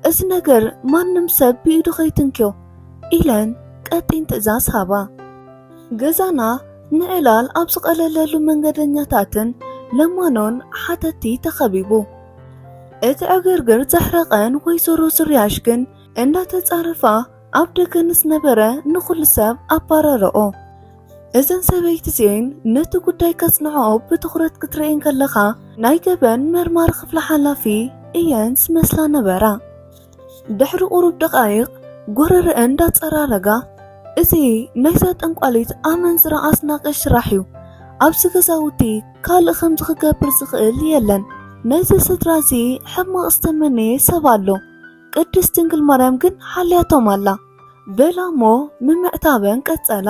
"እዚ ነገር ማንም ሰብ ብኢዱ ከይትንክዮ" ኢለን ቀጢን ትእዛዝ ሃባ። ገዛና ንዕላል ኣብ ዝቐለለሉ መንገደኛታትን ለማኖን ሓተቲ ተኸቢቡ። እቲ ዕግርግር ዘሕረቐን ወይዘሮ ዙርያሽ ግን እንዳተጻረፋ ኣብ ደገ ንዝነበረ ንኹሉ ሰብ ኣባረረኦ። እዘን ሰበይቲ እዚኤን ነቲ ጉዳይ ከጽንዕኦ ብትኹረት ክትርእየን ከለኻ፣ ናይ ገበን መርማሪ ክፍሊ ሓላፊ እየን ዝመስላ ነበራ። ድሕሪ ቁሩብ ደቓይቕ ጎረረአን እንዳጸራረጋ፣ "እዚ ናይዛ ጠንቋሊት ኣመንዝራ ኣስናቂ ሽራሕ እዩ። ኣብዚ ገዛውቲ ካልእ ከምዚ ክገብር ዝኽእል የለን። ነዚ ስድራ እዚ ሕማቕ ዝተመነየ ሰብ ኣሎ። ቅድስት ድንግል ማርያም ግን ሓልያቶም ኣላ" በላ እሞ ምምዕታበን ቀጸላ።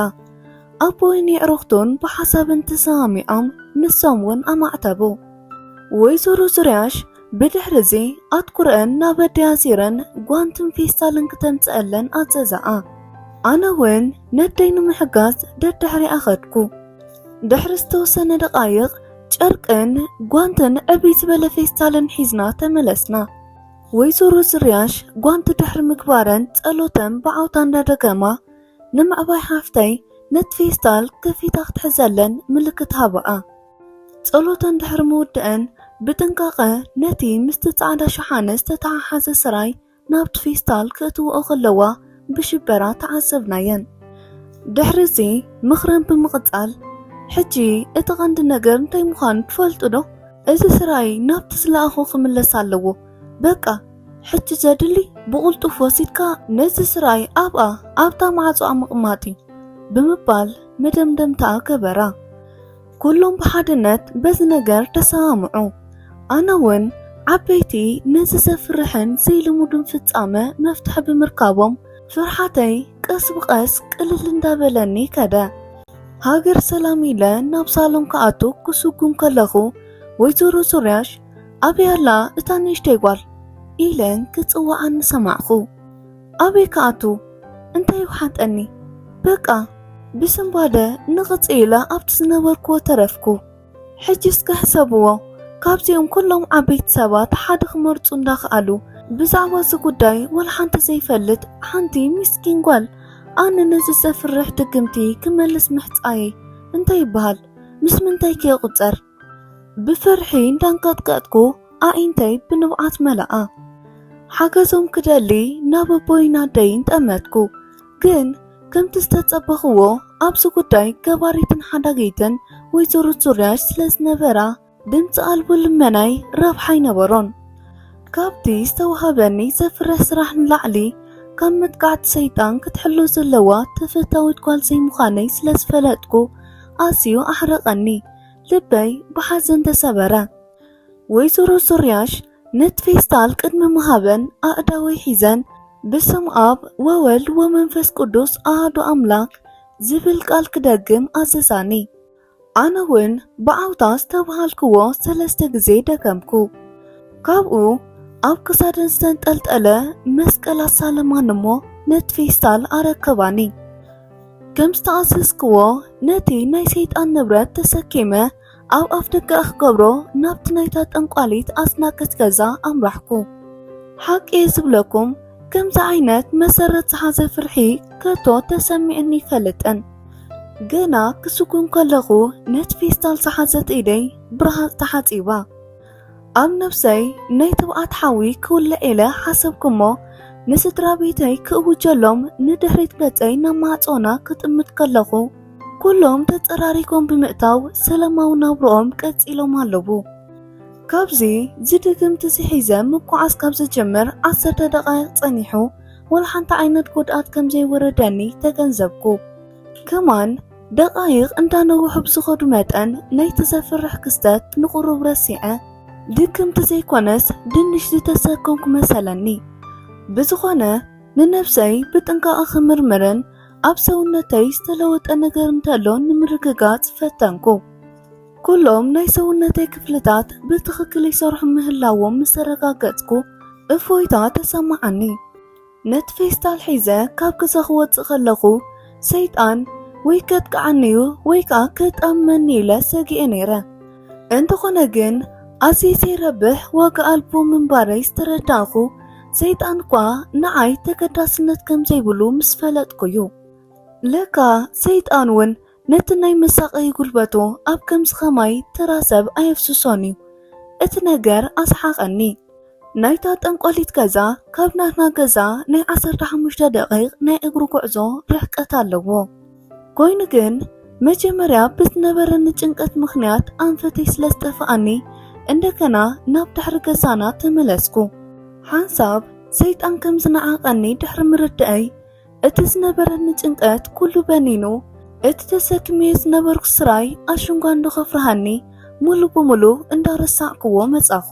ኣቦይን የዕሩኽቱን ብሓሳበን ተሰማሚዖም ንሶም እውን ኣማዕተቡ። ወይዘሮ ዙርያሽ ብድሕሪ እዚ ኣትኩረአን ናብ ኣደይ ኣዚረን ጓንትን ፌስታልን ክተምጽአለን ኣዘዛኣ። ኣነ እውን ነደይ ንምሕጋዝ ደድሕሪኣ ኸድኩ። ድሕሪ ዝተወሰነ ደቓይቕ ጨርቅን ጓንትን ዕብይ ዝበለ ፌስታልን ሒዝና ተመለስና። ወይዘሮ ዙርያሽ ጓንቲ ድሕሪ ምግባረን ጸሎተን ብዓውታ እንዳደገማ ንምዕባይ ሓፍተይ ነቲ ፌስታል ከፊታ ክትሕዘለን ምልክት ሃባኣ። ጸሎተን ድሕሪ ምውድአን ብጥንቃቐ ነቲ ምስቲ ጻዕዳ ሸሓነ ዝተተሓሓዘ ስራይ ናብቲ ፌስታል ክእትውኦ ከለዋ ብሽበራ ተዓዘብናየን። ድሕሪ እዚ ምኽረን ብምቕጻል፣ "ሕጂ እቲ ቀንዲ ነገር እንታይ ምዃኑ ትፈልጡ ዶ? እዚ ስራይ ናብቲ ዝለኣኹ ክምለስ ኣለዎ። በቃ፣ ሕጂ ዘድሊ ብቕልጡፍ ወሲድካ ነዚ ስራይ ኣብኣ፣ ኣብታ ማዕጾኣ ምቕማጥ እዩ" ብምባል መደምደምታኣ ገበራ። ኩሎም ብሓድነት በዚ ነገር ተሰማምዑ። ኣነ እውን ዓበይቲ ነዚ ዘፍርሕን ዘይልሙድን ፍጻመ መፍትሒ ብምርካቦም፣ ፍርሓተይ ቀስ ብቐስ ቅልል እንዳበለኒ ከደ። ሃገር ሰላም ኢለ ናብ ሳሎን ክኣቱ ክስጉም ከለኹ፣ ወይዘሮ ዙርያሽ፣ "ኣበይ ኣላ እታ ንእሽተይ ጓል?" ኢለን ክጽውዓኒ ሰማዕኹ። ኣበይ ክኣቱ? እንታይ ይውሓጠኒ? በቃ፣ ብስንባደ ንቕጽ ኢለ ኣብቲ ዝነበርኩዎ ተረፍኩ። ሕጂ እስከ ሕሰብዎ፣ ካብዚኦም ኩሎም ዓበይቲ ሰባት ሓደ ክመርጹ እንዳኸኣሉ፣ ብዛዕባ እዚ ጉዳይ ወላ ሓንቲ ዘይፈልጥ ሓንቲ ምስኪን ጓል፣ ኣነ ነዚ ዘፍርሕ ድግምቲ ክመልስ ምሕጻየይ እንታይ ይበሃል? ምስ ምንታይ ከ ይቑጸር? ብፍርሒ እንዳንቀጥቀጥኩ ኣዒንተይ ብንብዓት መለኣ። ሓገዞም ክደሊ ናብ ኣቦይን ኣደይን ጠመትኩ። ግን ከምቲ ዝተጸበኽዎ ኣብዚ ጉዳይ ገባሪትን ሓዳጊትን ወይዘሮ ዙርያሽ ስለ ዝነበራ፣ ድምጺ ኣልቦ ልመናይ ረብሓ ኣይነበሮን። ካብቲ ዝተዋህበኒ ዘፍርሕ ስራሕ ንላዕሊ፣ ካብ መጥቃዕቲ ሰይጣን ክትሕሎ ዘለዋ ተፈታዊት ጓል ዘይምዃነይ ስለ ዝፈለጥኩ፣ ኣዝዩ ኣሕረቐኒ። ልበይ ብሓዘን ተሰበረ። ወይዘሮ ዙርያሽ ነቲ ፌስታል ቅድሚ ምሃበን፣ ኣእዳወይ ሒዘን፣ "በስመ ኣብ ወወልድ ወመንፈስ ቅዱስ ኣሐዱ ኣምላክ" ዝብል ቃል ክደግም ኣዘዛኒ። ኣነ እውን ብዓውታ ዝተባሃልክዎ ሰለስተ ግዜ ደገምኩ። ካብኡ ኣብ ክሳደን ዝተንጠልጠለ መስቀል ኣሳለማኒ እሞ ነቲ ፌስታል ኣረከባኒ። ከም ዝተኣዘዝክዎ ነቲ ናይ ሰይጣን ንብረት ተሰኪመ ኣብ ኣፍ ደገኣ ክገብሮ ናብቲ ናይታ ጠንቋሊት ኣስናቀት ገዛ ኣምራሕኩ። ሓቂ እየ ዝብለኩም፣ ከምዚ ዓይነት መሰረት ዝሓዘ ፍርሒ ከቶ ተሰሚዕኒ ኣይፈልጥን። ገና ክስጉም ከለኹ ነቲ ፌስታል ዝሓዘት ኢደይ ብረሃጽ ተሓጺባ። ኣብ ነብሰይ ናይ ትብዓት ሓዊ ክውልዕ ኢለ ሓሰብኩ እሞ፣ ንስድራ ቤተይ ክእውጀሎም ንድሕሪት ገጸይ ናብ ማዕጾና ክጥምት ከለኹ፣ ኩሎም ተጸራሪጎም ብምእታው ሰላማዊ ናብርኦም ቀጺሎም ኣለዉ። ካብዚ ዝድግምቲ ዝሒዘ ምጉዓዝ ካብ ዝጅምር ዓሰርተ ደቓይቕ ጸኒሑ፣ ወላ ሓንቲ ዓይነት ጉድኣት ከም ዘይወረደኒ ተገንዘብኩ። ከማን ደቓይቕ እንዳነውሑ ብዝኸዱ መጠን፣ ናይቲ ዘፍርሕ ክስተት ንቑሩብ ረሲዐ፣ ድክምቲ ዘይኮነስ ድንሽ ዝተሰከምኩ መሰለኒ። ብዝኾነ፣ ንነብሰይ ብጥንቃቐ ክምርምርን ኣብ ሰውነተይ ዝተለወጠ ነገር እንተሎ ንምርግጋጽ ፈተንኩ። ኩሎም ናይ ሰውነተይ ክፍልታት ብትኽክል ይሰርሑ ምህላዎም ምስ ተረጋገጽኩ፣ እፎይታ ተሰማዓኒ። ነቲ ፌስታል ሒዘ ካብ ገዛ ክወጽእ ከለኹ፣ ሰይጣን ወይ ከጥቅዓኒ'ዩ ወይ ከኣ ከጣምመኒ ኢለ ሰጊኤ ነይረ። እንተኾነ ግን፣ ኣዝየ ዘይረብሕ ዋጋ ኣልቦ ምንባረይ ዝተረዳእኩ፣ ሰይጣን እኳ ንዓይ ተገዳስነት ከም ዘይብሉ ምስ ፈለጥኩ'ዩ። ለካ ሰይጣን እውን ነቲ ናይ መሳቐዪ ጉልበቱ ኣብ ከምዚ ኸማይ ተራ ሰብ ኣየፍስሶን እዩ። እቲ ነገር ኣስሓቐኒ። ናይታ ጠንቋሊት ገዛ ካብ ናትና ገዛ ናይ ዓሰርተ ሓሙሽተ ደቂቕ ናይ እግሪ ጉዕዞ ርሕቀት ኣለዎ። ኮይኑ ግን፣ መጀመርያ ብዝነበረኒ ጭንቀት ምኽንያት ኣንፈተይ ስለ ዝጠፍኣኒ፣ እንደገና ናብ ድሕሪ ገዛና ተመለስኩ። ሓንሳብ ሰይጣን ከም ዝነዓቐኒ ድሕሪ ምርዳእይ፣ እቲ ዝነበረኒ ጭንቀት ኩሉ በኒኑ፣ እቲ ተሰኪመዮ ዝነበርኩ ስራይ ኣሽንጓንዶ ከፍርሃኒ፣ ሙሉ ብሙሉ እንዳረሳዕኩዎ መጻኹ።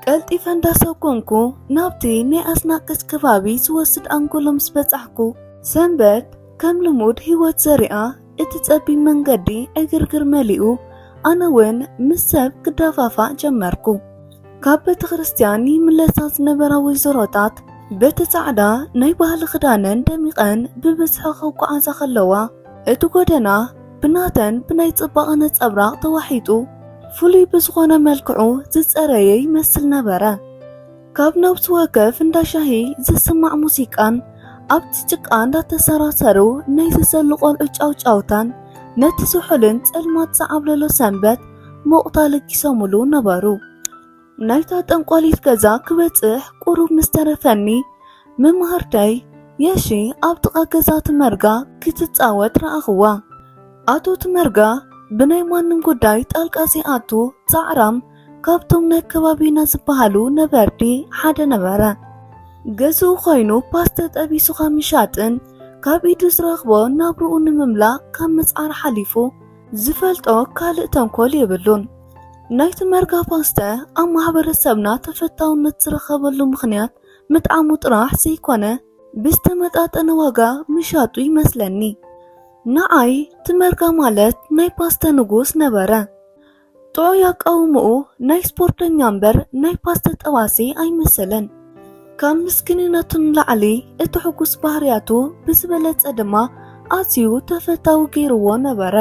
ቀልጢፈ እንዳሰጎምኩ ናብቲ ናይ ኣስናቀስ ከባቢ ዝወስድ ኣንጎሎ ምስ በጻሕኩ፣ ሰንበት ከም ልሙድ ህይወት ዘሪኣ፣ እቲ ጸቢብ መንገዲ ዕግርግር መሊኡ፣ ኣነ እውን ምስ ሰብ ክደፋፋእ ጀመርኩ። ካብ ቤተ ክርስቲያን ይምለሳ ዝነበራ ወይዘሮታት በቲ ጻዕዳ ናይ ባህሊ ክዳነን ደሚቐን ብብዝሒ ክጓዓዛ ከለዋ፣ እቲ ጎደና ብናተን ብናይ ጽባቐ ነጸብራቕ ተዋሒጡ፣ ፍሉይ ብዝኾነ መልክዑ ዝጸረየ ይመስል ነበረ። ካብ ነብሲ ወከፍ እንዳ ሻሂ ዝስማዕ ሙዚቃን ኣብቲ ጭቃ እንዳተሰራሰሩ ናይ ዝዘሉ ቆልዑ ጫውጫውታን ነቲ ስሑልን ጸልማት ዝዓብለሎ ሰንበት ሞቕታ ለጊሶምሉ ነበሩ። ናይታ ጠንቋሊት ገዛ ክበጽሕ ቁሩብ ምስ ተረፈኒ፣ መማህርተይ የሺ ኣብ ጥቓ ገዛ ትመርጋ ክትጻወት ረኣኽዋ። ኣቶ ትመርጋ ብናይ ማንም ጉዳይ ጣልቃ ዘይኣቱ ጻዕራም፣ ካብቶም ናይ ከባቢና ዝበሃሉ ነበርቲ ሓደ ነበረ። ገዝኡ ኮይኑ ፓስተ ጠቢሱ ካብ ምሻጥን ካብ ኢዱ ዝረኽቦ ናብርኡ ንምምላእ ካብ ምጽዓር ሓሊፉ ዝፈልጦ ካልእ ተንኮል የብሉን። ናይ ትመርጋ ፓስተ ኣብ ማሕበረሰብና ተፈታውነት ዝረኸበሉ ምኽንያት ምጥዓሙ ጥራሕ ዘይኮነ፣ ብዝተመጣጠነ ዋጋ ምሻጡ ይመስለኒ። ንዓይ ትመርጋ ማለት ናይ ፓስተ ንጉስ ነበረ። ጥዑይ ኣቃውምኡ ናይ ስፖርተኛ እምበር ናይ ፓስተ ጠባሲ ኣይመስልን። ካብ ምስኪንነቱ ንላዕሊ እቲ ሕጉስ ባህርያቱ ብዝበለጸ ድማ ኣዝዩ ተፈታዊ ገይርዎ ነበረ።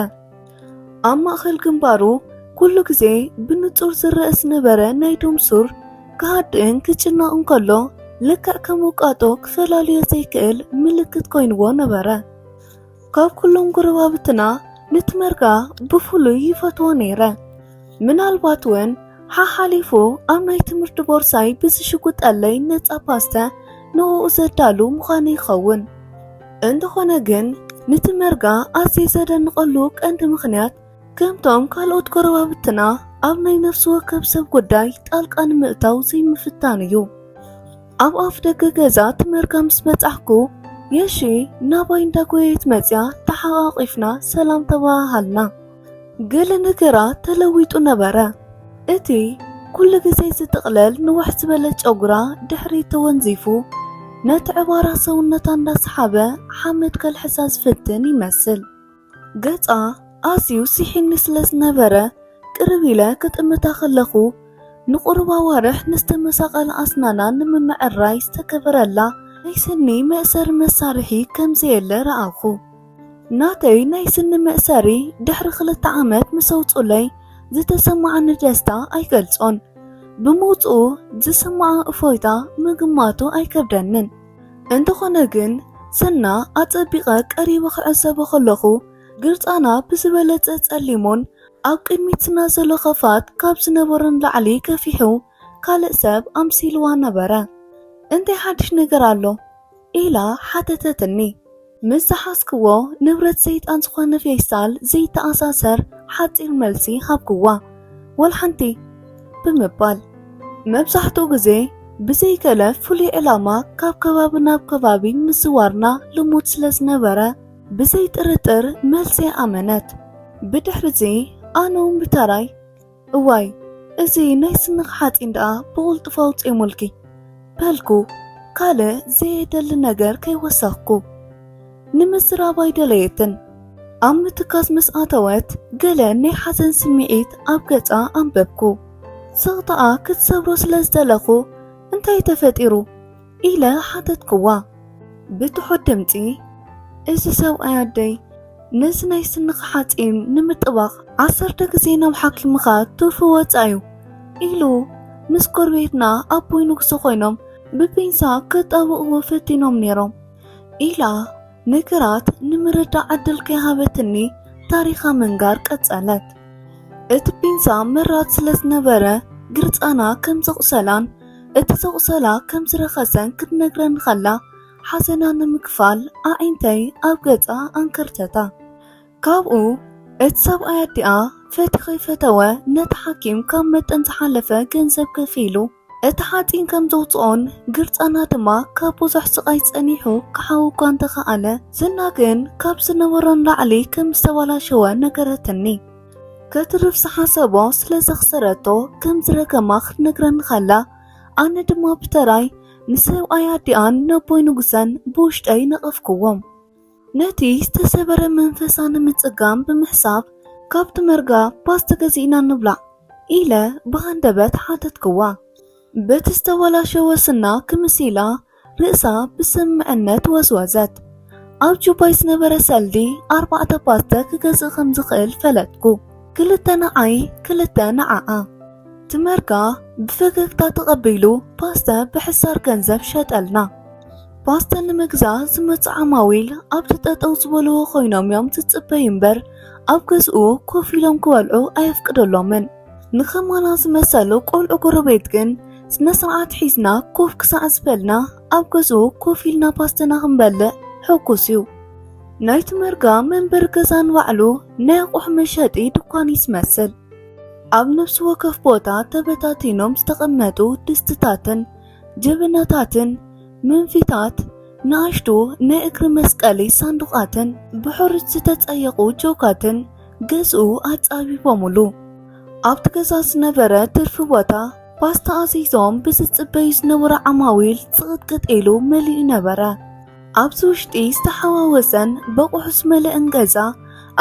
ኣብ ማእከል ግንባሩ ኩሉ ግዜ ብንጹር ዝረአ ዝነበረ ናይ ደም ሱር ክሃድእን ክጭነቕን ከሎ ልክዕ ከም ውቃጦ ክፈላልዮ ዘይክእል ምልክት ኮይንዎ ነበረ። ካብ ኩሎም ጎረባብትና ንትመርጋ ብፍሉይ ይፈትዎ ነይረ። ምናልባት እውን ሓሓሊፉ ኣብ ናይ ትምህርቲ ቦርሳይ ብዝሽጉጠለይ ነጻ ፓስተ ንእኡ ዘዳሉ ምዃኑ ይኸውን። እንተኾነ ግን፣ ንትመርጋ ኣዝየ ዘደንቐሉ ቀንዲ ምኽንያት፣ ከምቶም ካልኦት ጎረባብትና ኣብ ናይ ነፍሲ ወከፍ ሰብ ጉዳይ ጣልቃ ንምእታው ዘይምፍታን እዩ። ኣብ ኣፍ ደገ ገዛ ትመርጋ ምስ በጻሕኩ፣ የሺ ናባይ እንዳጎየየት መጽያ ተሓቋቒፍና ሰላም ተበሃሃልና። ገለ ነገራ ተለዊጡ ነበረ። እቲ ኩሉ ግዜ ዝጥቕለል ንውሕ ዝበለ ጨጉራ ድሕሪት ተወንዚፉ፣ ነቲ ዕባራ ሰውነታ እንዳሰሓበ ሓመድ ከልሕሳ ዝፍትን ይመስል። ገጻ ኣዝዩ ስሒኒ ስለ ዝነበረ፣ ቅርብ ኢለ ክጥምታ ከለኹ፣ ንቁሩብ ኣዋርሕ ንዝተመሳቐለ ኣስናና ንምምዕራይ ዝተገበረላ ናይ ስኒ መእሰሪ መሳርሒ ከም ዘየለ ረኣኹ። ናተይ ናይ ስኒ መእሰሪ ድሕሪ ክልተ ዓመት ምስ ኣውጹለይ ዝተሰማዓኒ ደስታ ኣይገልጾን። ብምውጽኡ ዝስማዓ እፎይታ ምግማቱ ኣይከብደንን። እንተኾነ ግን፣ ስና ኣጸቢቐ ቀሪበ ክዕዘቦ ከለኹ፣ ግርጻና ብዝበለጸ ጸሊሙን ኣብ ቅድሚት ስና ዘሎ ኸፋት ካብ ዝነበሮ ንላዕሊ ገፊሑ ካልእ ሰብ ኣምሲልዋ ነበረ። "እንታይ ሓድሽ ነገር ኣሎ?" ኢላ ሓተተትኒ። ምስ ዝሓዝክዎ ንብረት ሰይጣን ዝኾነ ፌስታል ዘይተኣሳሰር ሓጺር መልሲ ሃብክዋ። "ወላ ሓንቲ" ብምባል። መብዛሕትኡ ግዜ ብዘይ ገለ ፍሉይ ዕላማ ካብ ከባቢ ናብ ከባቢ ምዝዋርና ልሙድ ስለ ዝነበረ፣ ብዘይ ጥርጥር መልሲ ኣመነት። ብድሕሪዚ ኣነ እውን ብተራይ፣ "እዋይ፣ እዚ ናይ ስንኺ ሓጺን ደኣ ብቕልጡፍ ኣውጽኤሙልኪ" በልኩ፣ ካልእ ዘየደሊ ነገር ከይወሰኽኩ። ንምዝራብ ኣይደለየትን። ኣብ ምትካዝ ምስ ኣተወት፣ ገለ ናይ ሓዘን ስምዒት ኣብ ገጻ ኣንበብኩ። ስቕታኣ ክትሰብሮ ስለ ዝደለኹ፣ "እንታይ ተፈጢሩ?" ኢለ ሓተትክዋ። ብትሑት ድምጺ፣ "እዚ ሰብኣይ ኣደይ ነዚ ናይ ስንኺ ሓጺን ንምጥባቕ ዓሰርተ ግዜ ናብ ሓኪም ምኻድ ትርፊ ወጻ እዩ" ኢሉ፣ "ምስ ጎረቤትና ኣቦይ ንጉሰ ኮይኖም ብፒንሳ ከጣብቕዎ ፈቲኖም ነይሮም" ኢላ ነገራት ንምርዳእ ዕድል ከይሃበትኒ ታሪኻ ምንጋር ቀጸለት። እቲ ፒንሳ መራት ስለ ዝነበረ ግርጻና ከም ዘቑሰላን እቲ ዘቑሰላ ከም ዝረኸሰን ክትነግረኒ ከላ፣ ሓዘና ንምክፋል ኣዒንተይ ኣብ ገጻ ኣንከርተታ። ካብኡ እቲ ሰብኣይ ኣዲኣ ፈትዩ ከይፈተወ ነቲ ሓኪም ካብ መጠን ዝሓለፈ ገንዘብ ከፊሉ እቲ ሓጺን ከም ዘውጽኦን ግርጻና ድማ ካብ ብዙሕ ስቓይ ጸኒሑ ክሓዊ እኳ እንተኸኣለ፣ ዝና ግን ካብ ዝነበሮ ንላዕሊ ከም ዝተበላሸወ ነገረትኒ። ከትርፍ ዝሓሰቦ ስለ ዘኽሰረቶ ከም ዝረገማ ክትነግረኒ ከላ፣ ኣነ ድማ ብተራይ ንሰብኣይ ኣዲኣን ነቦይ ንጉሰን ብውሽጠይ ነቐፍክዎም። ነቲ ዝተሰበረ መንፈሳ ንምጽጋም ብምሕሳብ፣ "ካብቲ መርጋ ፓስቲ ገዚእና ንብላዕ" ኢለ ብሃንደበት ሓተትክዋ። በቲ ዝተበላሸወ ስና ክምስ ኢላ ርእሳ ብስምዕነት ወዝወዘት። ኣብ ጁባይ ዝነበረ ሰልዲ ኣርባዕተ ፓስተ ክገዝእ ከም ዝኽእል ፈለጥኩ። ክልተ ንዓይ፣ ክልተ ንዓኣ። እቲ መርጋ ብፈገግታ ተቐቢሉ ፓስተ ብሕሳር ገንዘብ ሸጠልና። ፓስተ ንምግዛእ ዝመጹ ዓማዊል ኣብቲ ጠጠው ዝበልዎ ኮይኖም እዮም ዝጽበዩ እምበር፣ ኣብ ገዝኡ ኮፍ ኢሎም ክበልዑ ኣየፍቅደሎምን። ንኸማና ዝመሰሉ ቆልዑ ጎረቤት ግን ስነ ስርዓት ሒዝና ኮፍ ክሳዕ ዝበልና ኣብ ገዝኡ ኮፍ ኢልና ፓስተና ክንበልዕ ሕጉስ እዩ። ናይቲ መርጋ መንበሪ ገዛ ንባዕሉ ናይ ኣቑሑ መሸጢ ድኳን እዩ ዝመስል። ኣብ ነፍሲ ወከፍ ቦታ ተበታቲኖም ዝተቐመጡ ድስትታትን ጀበናታትን መንፊታት፣ ንኣሽቱ ናይ እግሪ መስቀሊ ሳንዱቓትን ብሕሩጭ ዝተጸየቑ ጆካትን ገዝኡ ኣጻቢቦምሉ። ኣብቲ ገዛ ዝነበረ ትርፊ ቦታ ፓስታ ኣዚዞም ብዝጽበዩ ዝነበሩ ዓማዊል ጽቕጥቅጥ ኢሉ መሊኡ ነበረ። ኣብዚ ውሽጢ ዝተሓዋወሰን በቑሑ ዝመልአን ገዛ፣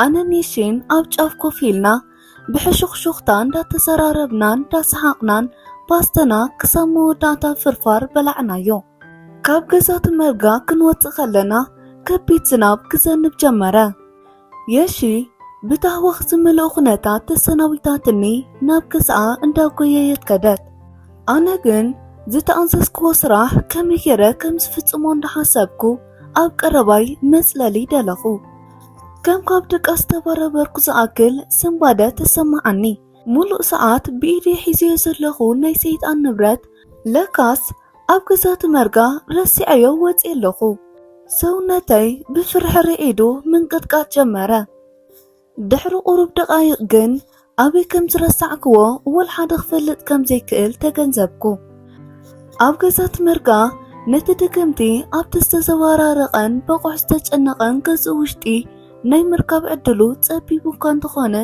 ኣነን የሺን ኣብ ጫፍ ኮፍ ኢልና ብሕሹኽሹኽታ እንዳተዘራረብናን እንዳሰሓቕናን ፓስተና ክሳብ መወዳእታ ፍርፋር በላዕናዮ። ካብ ገዛ እቲ መርጋ ክንወጽእ ከለና ከቢድ ዝናብ ክዘንብ ጀመረ። የሺ ብታህዋኽ ዝመልኦ ኩነታት ተሰናቢታትኒ ናብ ገዛኣ እንዳጎየየት ከደት። ኣነ ግን ዝተኣዘዝክዎ ስራሕ ከመይ ገይረ ከም ዝፍጽሞ እንዳሓሰብኩ ኣብ ቀረባይ መጽለሊ ደለኹ። ከም ካብ ድቃስ ዝተበረበርኩ ዝኣክል ስንባደ ተሰማዓኒ። ሙሉእ ሰዓት ብኢደይ ሒዘዮ ዘለኹ ናይ ሰይጣን ንብረት ለካስ ኣብ ገዛ እቲ መርጋ ረሲዐዮ ወፅየ ኣለኹ። ሰውነተይ ብፍርሒ ርዒዱ ምንቅጥቃጥ ጀመረ። ድሕሪ ቁሩብ ደቃይቕ ግን ኣበይ ከም ዝረሳዕክዎ ወላ ሓደ ክፈልጥ ከም ዘይክእል ተገንዘብኩ። ኣብ ገዛ እቲ መርጋ ነቲ ድግምቲ ኣብቲ ዝተዘበራረቐን በቑሕ ዝተጨነቐን ገዝኡ ውሽጢ ናይ ምርካብ ዕድሉ ጸቢቡ እኳ እንተኾነ፣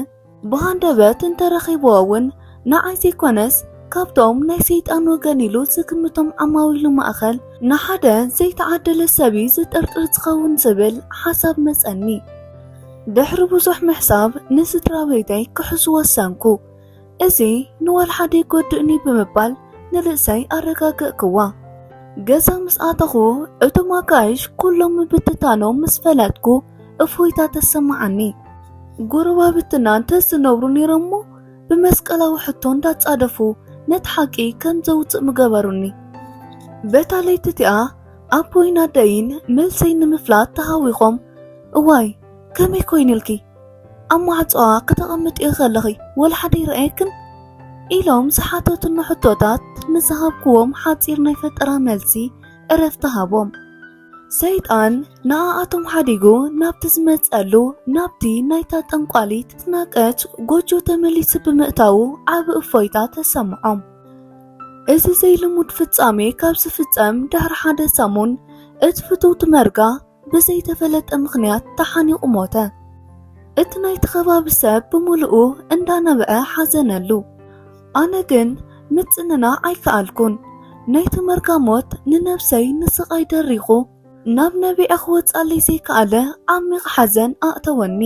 ብሃንደበት እንተረኺብዎ እውን ንዓይ ዘይኮነስ ካብቶም ናይ ሰይጣን ወገን ኢሉ ዝግምቶም ዓማዊሉ ማእኸል ንሓደ ዘይተዓደለ ሰብ እዩ ዝጥርጥር ዝኸውን ዝብል ሓሳብ መጸኒ። ድሕሪ ብዙሕ ምሕሳብ ንስድራ ቤተይ ክሕዙ ወሰንኩ። እዚ ንወላ ሓደ ይጎድእኒ ብምባል ንርእሰይ ኣረጋገእክዋ። ገዛ ምስ ኣተኹ እቶም ኣጋይሽ ኩሎም ምብትታኖም ምስ ፈለጥኩ እፎይታ ተሰማዓኒ። ጎረባብትና እንተዝነብሩ ነይሮም እሞ ብመስቀላዊ ሕቶ እንዳጻደፉ ነቲ ሓቂ ከም ዘውጽእ ምገበሩኒ። በታ ለይቲ እቲኣ ኣቦይን ኣደይን መልሰይ ንምፍላጥ ተሃዊኾም፣ "እዋይ፣ ከመይ ኮይኑልኪ? ኣብ ማዕጾኣ ክተቐምጥዮ ከለኺ ወላ ሓደ ይረኣየክን?" ኢሎም ዝሓተቱኒ ሕቶታት ንዝሃብክዎም ሓጺር ናይ ፈጠራ መልሲ ዕረፍቲ ሃቦም። ሰይጣን ንኣኣቶም ሓዲጉ ናብቲ ዝመጸሉ፣ ናብቲ ናይታ ጠንቋሊት ዝናቀት ጎጆ ተመሊሱ ብምእታዉ ዓቢ እፎይታ ተሰምዖም። እዚ ዘይልሙድ ፍጻሜ ካብ ዝፍጸም ድሕሪ ሓደ ሰሙን፣ እቲ ፍትውቲ መርጋ ብዘይተፈለጠ ምኽንያት ተሓኒቑ ሞተ። እቲ ናይቲ ከባቢ ሰብ ብምሉኡ እንዳነበዐ ሓዘነሉ። ኣነ ግን ምጽንናዕ ኣይከኣልኩን። ናይቲ መርጋ ሞት ንነብሰይ ንስቓይ ደሪኹ፣ ናብ ነቢዐ ክወጻለይ ዘይከኣለ ዓሚቕ ሓዘን ኣእተወኒ።